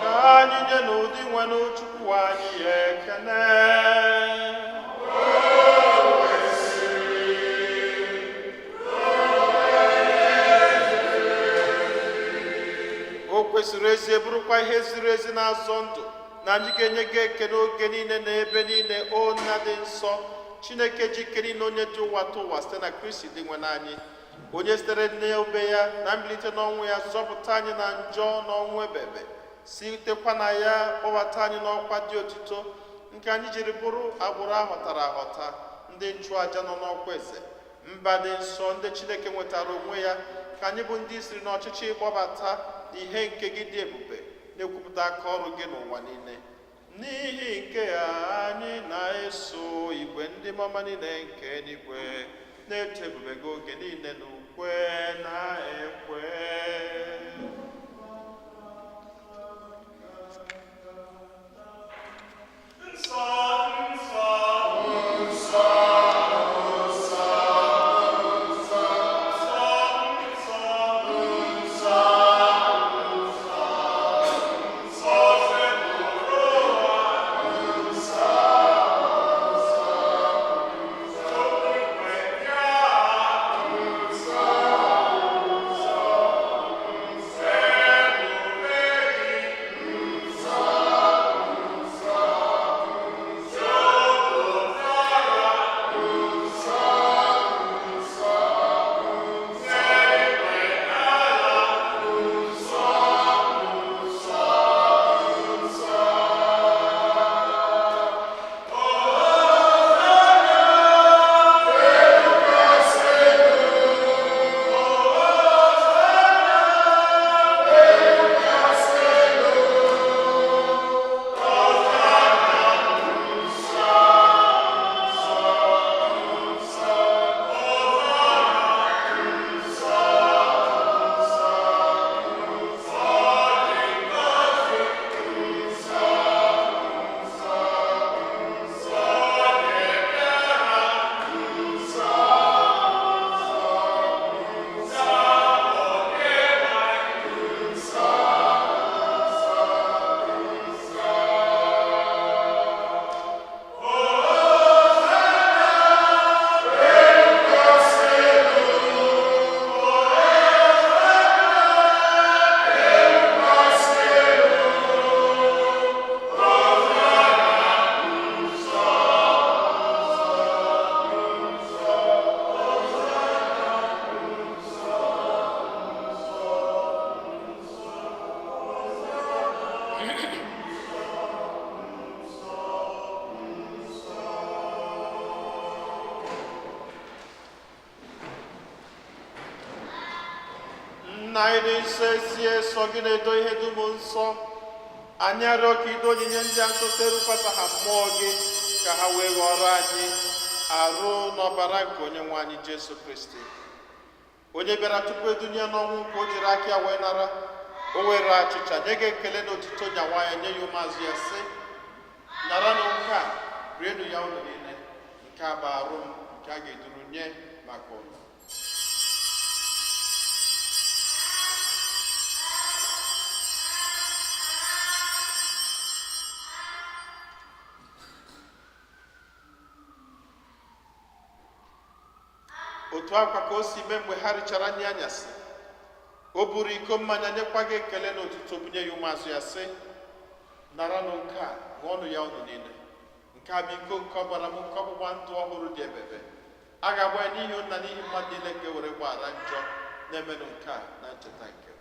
Ka anyị nye n'ụdị nwere Chukwu anyị ya ekene. O kwesịrị ezie, bụrụkwa ihe ziri ezi na-azọ ndụ, na anyị ga-enye gị ekele oge niile na ebe niile, o Nna dị nsọ, Chineke ji ike niile, onye dị ụwa tụ ụwa, site na Kristi dị nwe anyị, onye sitere n'obe ya na mbilite n'ọnwụ ya zọpụta anyị na njọ na ọnwụ ebebe, sitekwa na ya kpọbata anyị n'ọkwa dị otito, nke anyị jiri bụrụ agbụrụ ahọtara ahọta, ndị nchụaja nọ n'ọkwa eze, mba dị nsọ, ndị Chineke nwetara onwe ya, ka anyị bụ ndị siri n'ọchịchị kpọbata ihe nke gị dị ebube, na-ekwupụta aka ọrụ gị n'ụwa niile. N'ihi nke a, anyị na-eso igwe ndị mama niile nke eluigwe na-eto ebube gị oge niile na ukwe na-ekwe. Nsọ, nsọ, nsọ, nsọ, nsọ, nsọ, nsọ, nsọ, sekpụrụ ụwa, nsọ, nsọ, nsọ, okpukpe ya, nsọ, nsọ, Nna anyị dị nsọ, esi eso gị na-edo ihe dum nsọ. Anyị arịọ ka ido onyinye ndị a nsọ terukwata ha mmụọ gị, ka ha wee ghọrọ anyị arụ n'ọbara nke onye nwe anyị Jesu Kristi, onye bịara tupu edunye n'ọnwụ nke o jiri aka ya wee nara. O were achịcha, nye gị ekele na otuto, nyawa ya, nye ya ụmụazụ ya, sị: "Naranụ nke a, rienụ ya unu niile. Nke a bụ arụ m nke a ga-eduru nye maka unu." Otu akwa ka o si mee mgbe ha richara nri anyasị, o buru iko mmanya, nyekwa gị ekele na otuto, bunye ya ụmụazụ ya, sị: "Naranụ nke a, ṅụọnụ ya unu niile. Nke a bụ iko nke ọbara m nke ọgbụgba ndụ ọhụrụ dị ebebe. A ga-agba ya n'ihi unu na n'ihi mmadụ niile nke were gbaghara njọ. Na-emenụ nke a na ncheta nke m."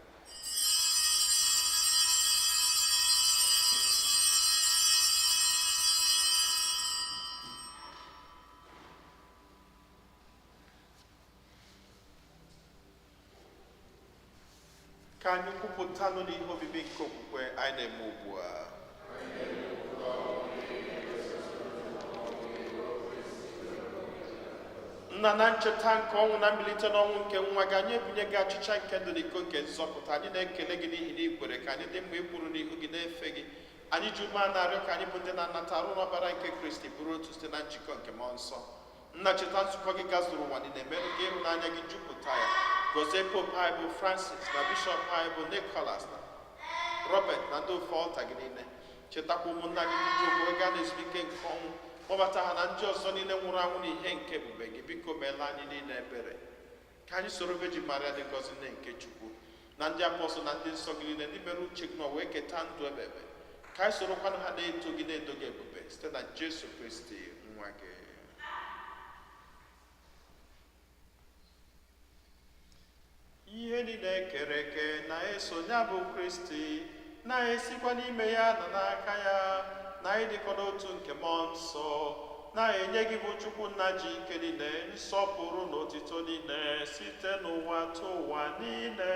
Ka anyị kwupụtanụ n'ihe obibi nke okwukwe anyị na-eme ugbu a. Nna, na ncheta nke ọnwụ na mbilite n'ọnwụ nke nwa gị, anyị ebunye gị achịcha nke ndụ na iko nke nzọpụta. Anyị na-ekele gị n'ihi na ị kwere ka anyị dị mma ịkwụrụ n'ihu gị na-efe gị. Anyị ji ume a na-arịọ ka anyị bụ ndị na-anata arụ n'ọbara nke Kristi bụrụ otu site na njikọ nke mmụọ nsọ. Nna, cheta nzukọ gị gazuru ụwa niile, merụ gị ịhụnanya gị jupụta ya. Gọzie Pope anyị bụ Francis, na Bishọp anyị bụ Nicholas na Robert, na ndị ofe ọlta gị niile. Chetakwa ụmụnna gị ndị ji okwukwe gaa n'ezumike nke ọnwụ. Kpọbata ha na ndị ọzọ niile nwụrụ anwụ n'ihe nke ebube gị. Biko meela anyị niile ebere, ka anyị soro Virgin Maria dị ngọzi, nne nke Chukwu, na ndị apọstụl na ndị nsọ gị niile, ndị mere uche gị ma wee keta ndụ ebebe, ka anyị sorokwanụ ha na-eto gị, na-edo gị ebube, site na Jesu Kristi nwa gị. Ihe niile ekere eke na-eso ya bụ Kristi, na-esikwa n'ime ya na n'aka ya, na ịdịkọ n'otu nke mmụọ nsọ, na-enye gị bụ Chukwu Nna ji ike niile, nsọpụrụ na otito niile, site n'ụwa tụ ụwa niile.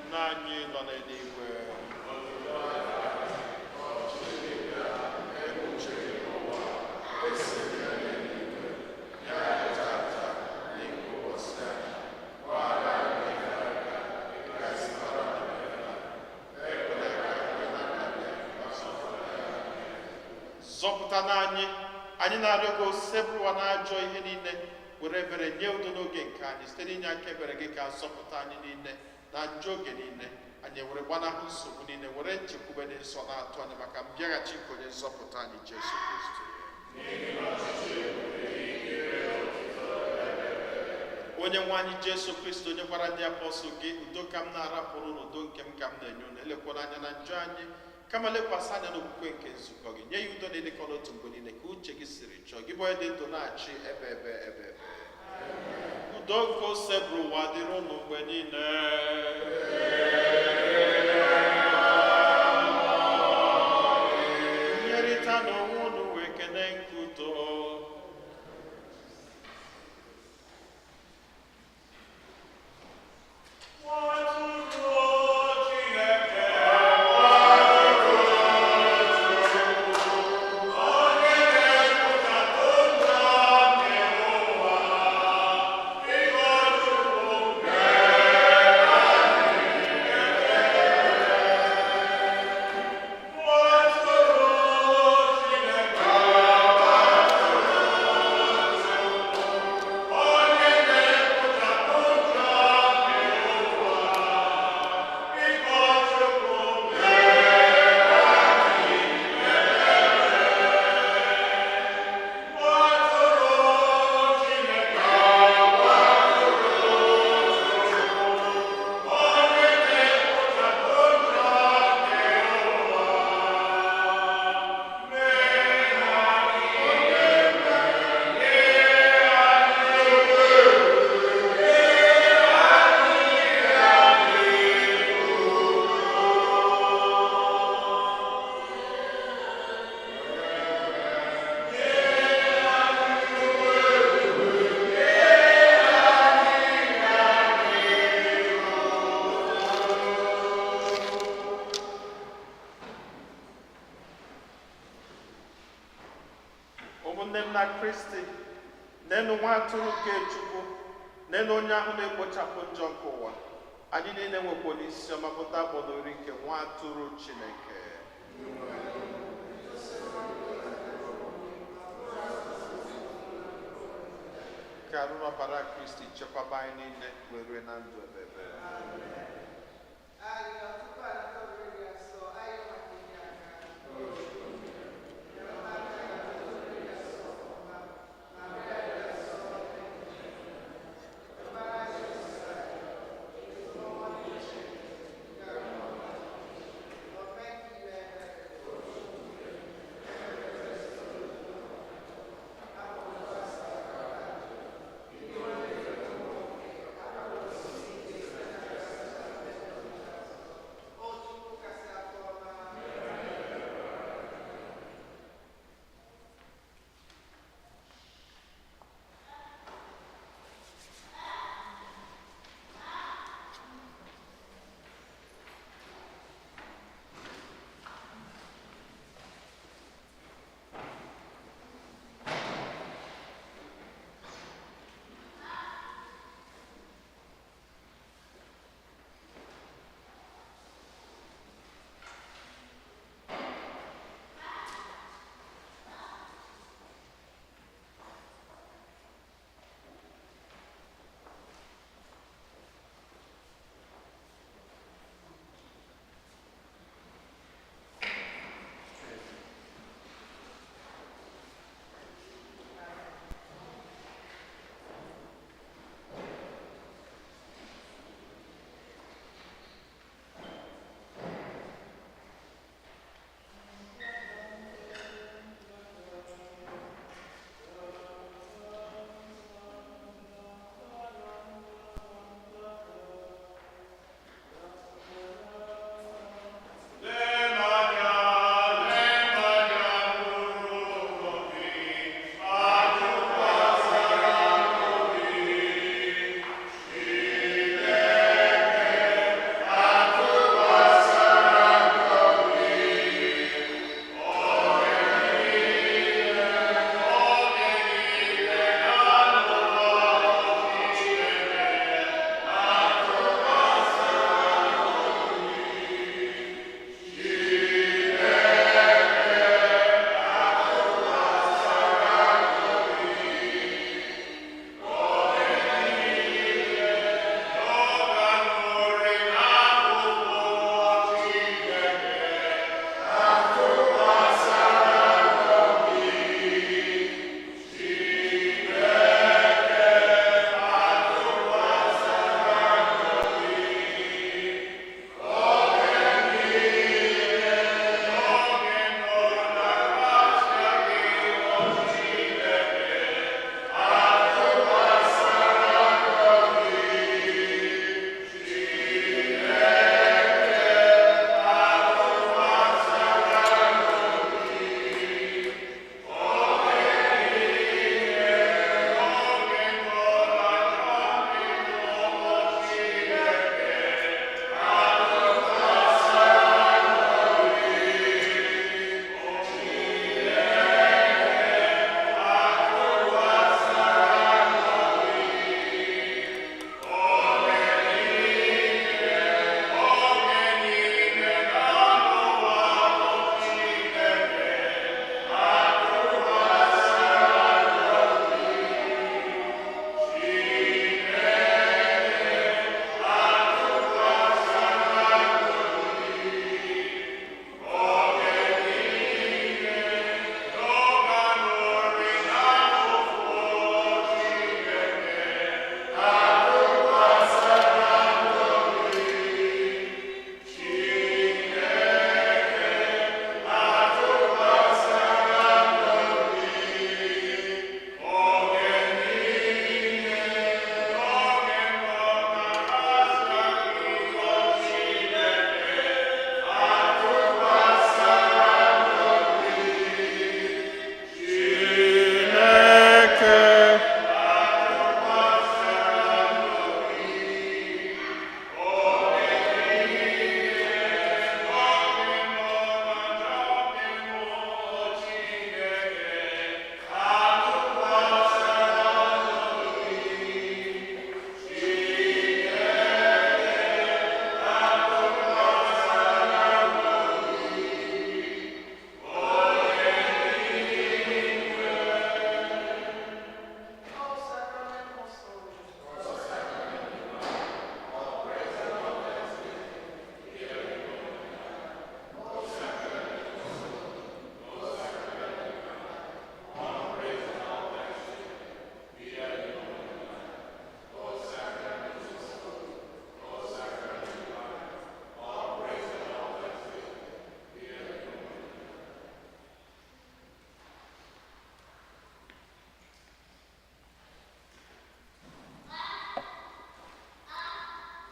Nna anyị nọ n'eluigwe. Zọpụta n'anyị, anyị na-arịọ gị, osebụrụwa na ajọ ihe niile, were ebere nye udo n'oge nke anyị. Site n'inye aka ebere gị, ka zọpụta anyị niile na njọ oge niile, anyị were gbanahụ nsogbu niile, were nchekwube dị nsọ na-atụ anyị maka mbịaghachi nke onye nzọpụta anyị Jesu Kristi. Onye nwe anyị Jesu Kristi, onye gwara ndị apọstụl gị, "Udo ka m na-arapụrụ, n'udo nke m ka m na-enye unu," elekwala anya na njọ anyị, kama lekwasị anya n'okwukwe nke nzukọ gị, nye ya udo na ịdịkọ n'otu mgbe niile, ka uche gị siri chọọ gị, bụ onye dị ndụ na-achị ebe ebe ebe ebe. Udo nke osebụrụ ụwa dịrị unu mgbe niile. Nyerịta n'onwe unu wee kene nke udo. Ụmụnne m na Kristi, nenu nwa atụrụ nke Chukwu, nenu onye ahụ na-ekpochapụ njọ nke ụwa. Anyị niile nwekwa onyeisi ọma bụ ndị akpọrọ oriri nke nwa atụrụ Chineke. Ka arụ n'ọbara Kristi chekwaba anyị niile wee rue na ndụ ebebe. Arịọ tupu anata oriri asọ, ayọ maka inye aka.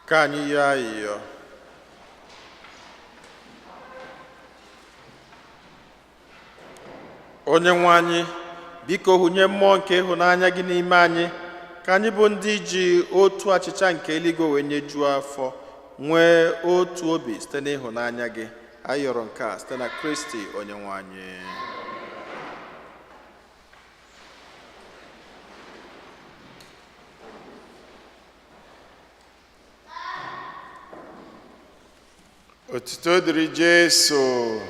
Ka anyị yọọ ayịyọ. Onye nwe anyị, biko hụnye mmụọ nke ịhụnanya gị n'ime anyị, ka anyị bụ ndị ji otu achịcha nke eluigwe wee nyejuo afọ, nwee otu obi site n'ịhụnanya gị. Anyị yọrọ nke a site na Kristi onye nwe anyị. Otuto dịrị Jesu.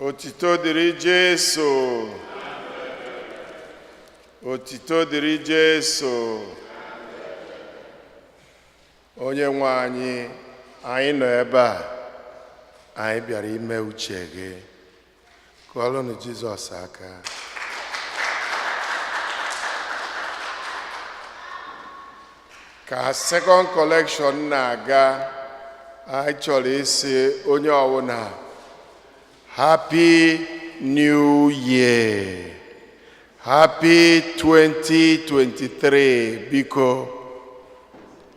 Otuto dịrị Jesu. Otuto dịrị Jesu. Onye nwe anyị, anyị nọ ebe a, anyị bịara ime uche gị. Kụọrọnụ Jizọs aka. Ka second collection na-aga, anyị chọrọ ịsị onye ọbụla Happy New Year, Happy 2023. Biko,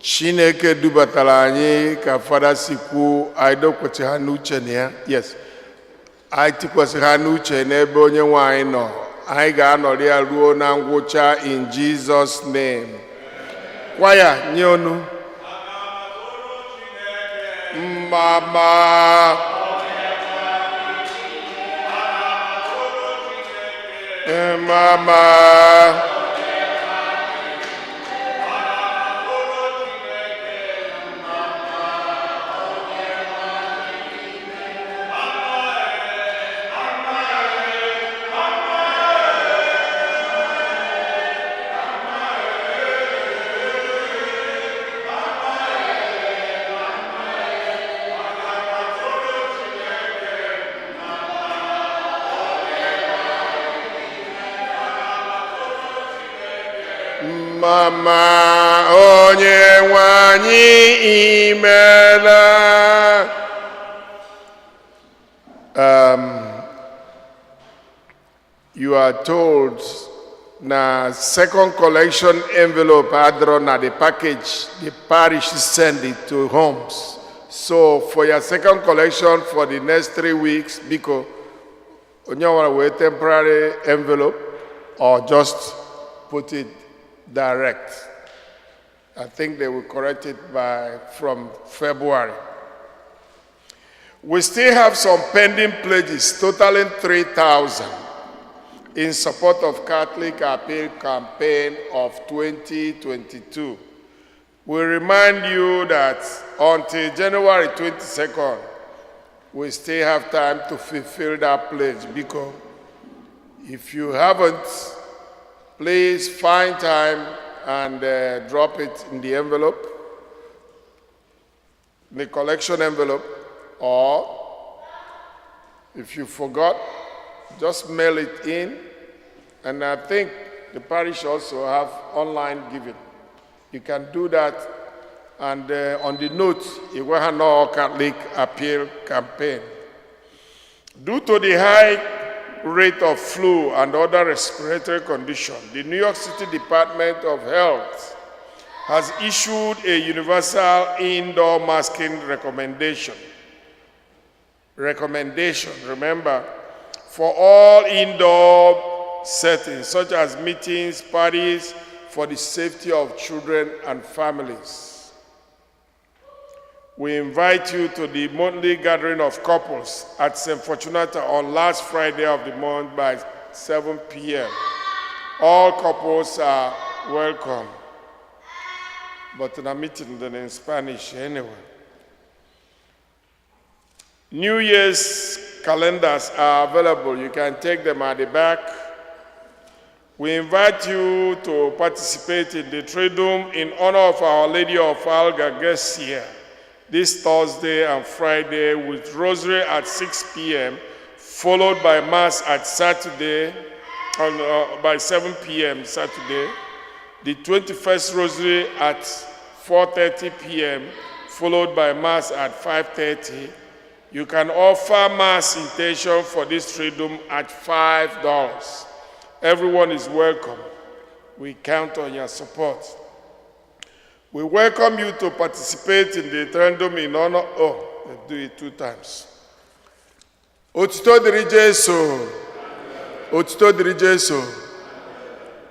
Chineke dubatara anyị ka Fada si kwu, anyị dokwesị ha n'uche na ya. Yes, anyị tikwasị ha n'uche n'ebe onye nwe anyị nọ. Anyị ga-anọrị ya ruo na ngwụcha, in Jesus name. Kwaya, nye onu mama. Mama. Mama, onye nwe anyị imela. You are told na second collection envelope adịrọ na the package the parish send it to homes. So for your second collection for the next 3 weeks, biko, onye ọbụla wee temporary envelope or just put it direct. I think they will correct it by from February. We still have some pending pledges totaling 3,000 in support of Catholic Appeal Campaign of 2022. We remind you that until January 22nd, we still have time to fulfill that pledge, because if you haven't, please find time and drop it in the envelope, the collection envelope, or if you forgot, just mail it in. And I think the parish also have online giving. You can do that. And on the note, Iwahano Catholic Appeal Campaign. Due to the high rate of flu and other respiratory conditions, the New York City Department of Health has issued a universal indoor masking recommendation. Recommendation, remember, for all indoor settings such as meetings, parties, for the safety of children and families. We invite you to the monthly gathering of couples at St. Fortunata on last Friday of the month by 7 p.m. All couples are welcome. But in a meeting then in Spanish anyway. New Year's calendars are available. You can take them at the back. We invite you to participate in the Triduum in honor of Our Lady of Algagesia this Thursday and Friday, with Rosary at 6 p.m., followed by Mass at Saturday, by 7 p.m. Saturday, the 21st Rosary at 4:30 p.m., followed by Mass at 5:30. You can offer Mass intention for this Triduum at $5. Everyone is welcome. We count on your support. We welcome you to participate in the referendum in honor. Oh, they do it two times. Otito dịrị Jesu. Otito dịrị Jesu.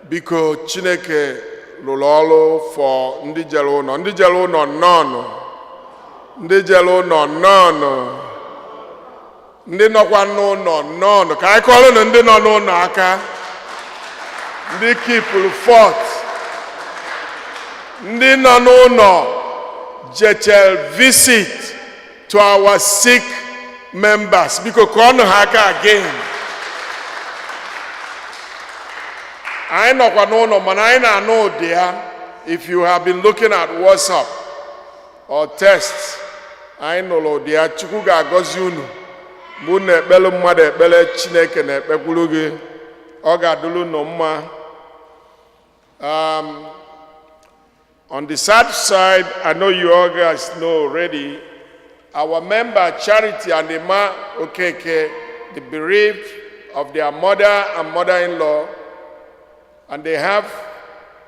Biko, Chineke lụrụ ọrụ for ndị jere ụlọ. Ndị jere ụlọ, nnọọnụ. Ndị jere ụlọ, nnọọnụ. Ndị nọkwa n'ụlọ, nnọọnụ. Ka anyị kọrọ ndị nọ n'ụlọ aka. Ndị kipụrụ fort. Ndị nọ n'ụlọ jechel visit to our sick members. Biko, kụọnụ ha aka again. Anyị nọkwa n'ụlọ, mana anyị na-anụ ụdị ya. If you have been looking at WhatsApp or text, anyị nụrụ ụdị ya. Chukwu ga-agọzi unu. Mgbe unu na-ekpelu mmadụ ekpere, Chineke na-ekpekwuru gị. Ọ ga-adịrụ unu mma. On the sad side, I know you all guys know already, our member Charity and Emma Okeke, the bereaved of their mother and mother-in-law, and they have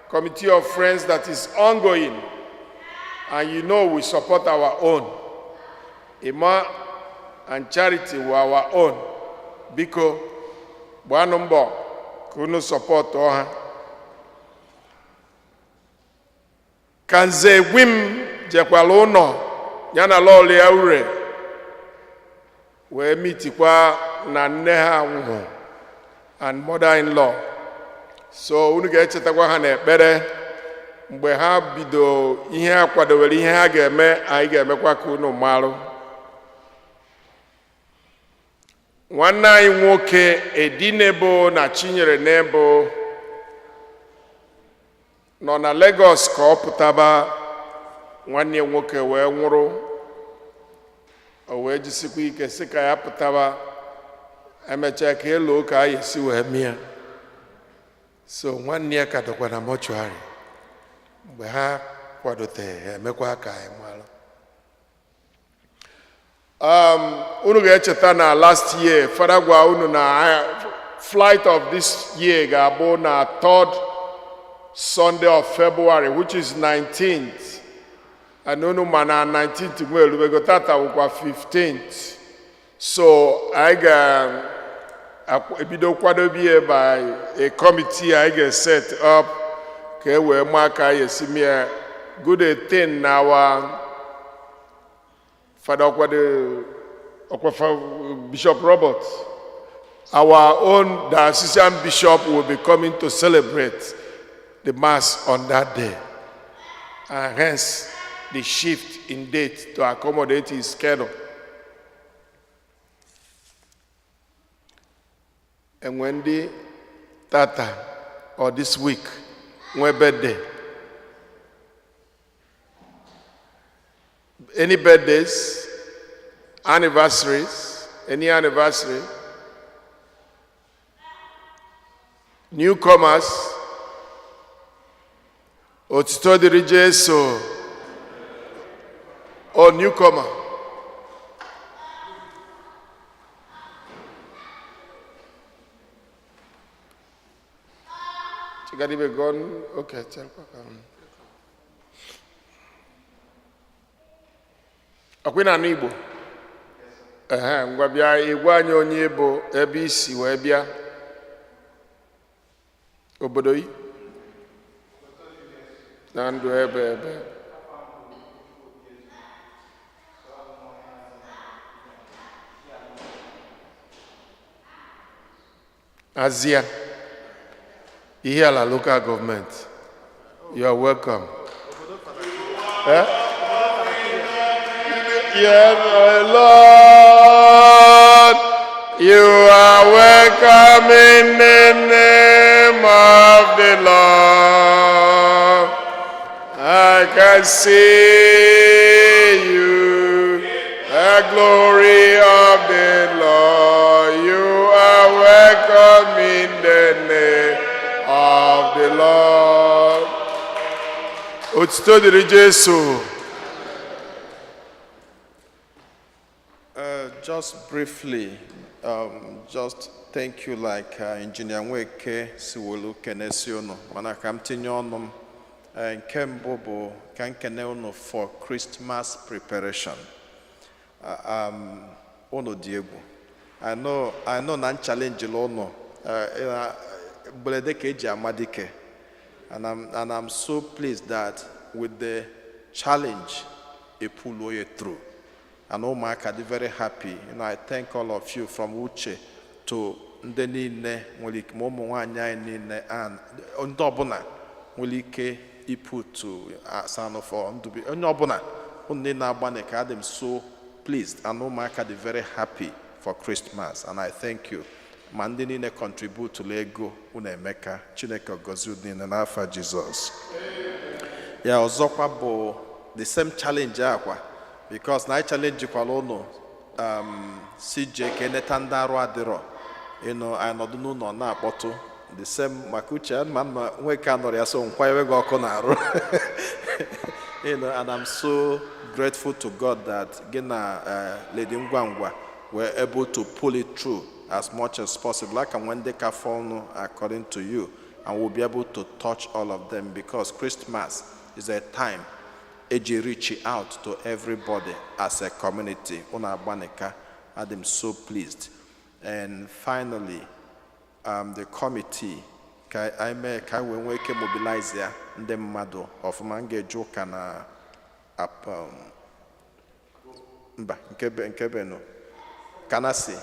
committee of friends that is ongoing. And you know we support our own. Emma and Charity were our own. Biko, gbanụ mbọ ka unu support ha. Ka Nze Gwim jekwara ụlọ ya na lọlụ ya ure wee mitikwa na nne ha nwụrụ and mother-in-law. So unu ga-echetakwa ha n'ekpere. Mgbe ha bido ihe ha kwadowere, ihe ha ga-eme, anyị ga-emekwa ka unu marụ. Nwanne anyị nwoke Edinebo na Chinyere Nebo nọ na Lagos ka ọ pụtaba, nwanne ya nwoke wee nwụrụ. O wee jisikwa ike sị ka ya pụtaba, emechaa ka elu ka anyị esi wee mịa. So nwanne ya ka dọkwa na mortuary. Mgbe ha kwadote, ha emekwa ka anyị mara. Unu ga-echeta na last year, Fada gwa unu na flight of this year ga-abụ na third Sunday of February, which is 19th. And unu ma na 19th nwe erubego, tata bụkwa 15th. So anyị ga-ebido kwadobe by a committee anyị ga-set up ka e wee maa ka anyị esi mie. Good a thing na our Father Okwado, Okwafa, Bishop Robert, our own diocesan bishop, will be coming to celebrate the Mass on that day. And hence the shift in date to accommodate his schedule. And when the tata or this week, when birthday, any birthdays, anniversaries, any anniversary, newcomers, Otito dịrị Jesu, or newcomer. Chigadibe gone. Okay, tell ọkwa na anụ Igbo. Ehe, ngwa, bịa ịgwa anyị onye bụ, ebe isi wee bịa, obodo yi na ndụ ebe ebe. Azia, Ihiala Local Government. You are welcome. Eh? Yeah, my Lord, you are welcome in the name of the Lord. I can see you, the glory of the Lord. You are welcome in the name of the Lord. Otito dịrị Jesu. Just briefly, just thank you like Engineer Nweke si wolu kenesi unu, mana ka m tinye ọnụ m. Nke mbụ bụ ka nkene unu for Christmas preparation. Unu dị egwu. I know na nchallenge unu mgberede ka eji ama dike, and I'm so pleased that with the challenge e pull ya through and ụmụaka dị very happy. I thank all of you, from Uche to ndị niile nwere ike, ma ụmụ nwaanyị anyị niile and ndị ọbụla nwere ike iputu asanụ for ndubi onye ọbụla unu niile agbanị ka adị m so pleased, and ụmụaka dị very happy for Christmas, and I thank you. Ma ndị niile contribute ego unu emeka. Chineke gọzie unu niile n'afa Jizọs. Ya ọzọkwa bụ the same challenge akwa, because na anyị challenge kwala unu si jee ka eneta ndị arụ adịrọ ịnụ. Anyị nọdụ n'ụlọ na-akpọtụ the same maka uche ma mma nwoke a nọrọ ya so nkwanyere gị ọkụ na-arụ and I'm so grateful to God that gị na Lady Ngwangwa were able to pull it through as much as possible. Aka nwee ndị ka fọnụ according to you, and we'll be able to touch all of them, because Christmas is a time eji reach out to everybody as a community. Unu agbanika, I'm so pleased. And finally, the committee, ka anyị mee ka anyị wee nwee ike mobilize ya ndị mmadụ ọfụma. M ga-eje ụka na mba nke benu kanasi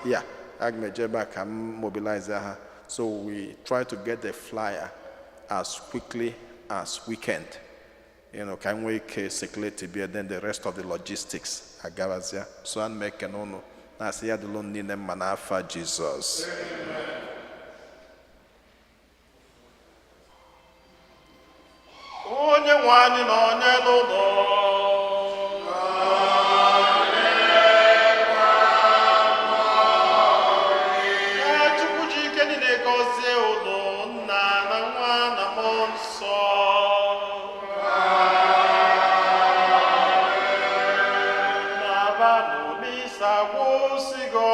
ya, aga m eje ebe a ka m mobilize ha, so we try to get the flyer as quickly as we can ka anyị nwee ike circulate bia, then the rest of the logistics agabazia. So ana m ekene ụnụ na-asị ya dịlụ niile mma n'afa Jizọs. Onye nwe anyị na onye n'ụlọ Ka Chukwu ji ike niile gọzie unu, Nna na Nwa na Mmụọ Nsọ. Na-abanụ, misa gwụsịgo.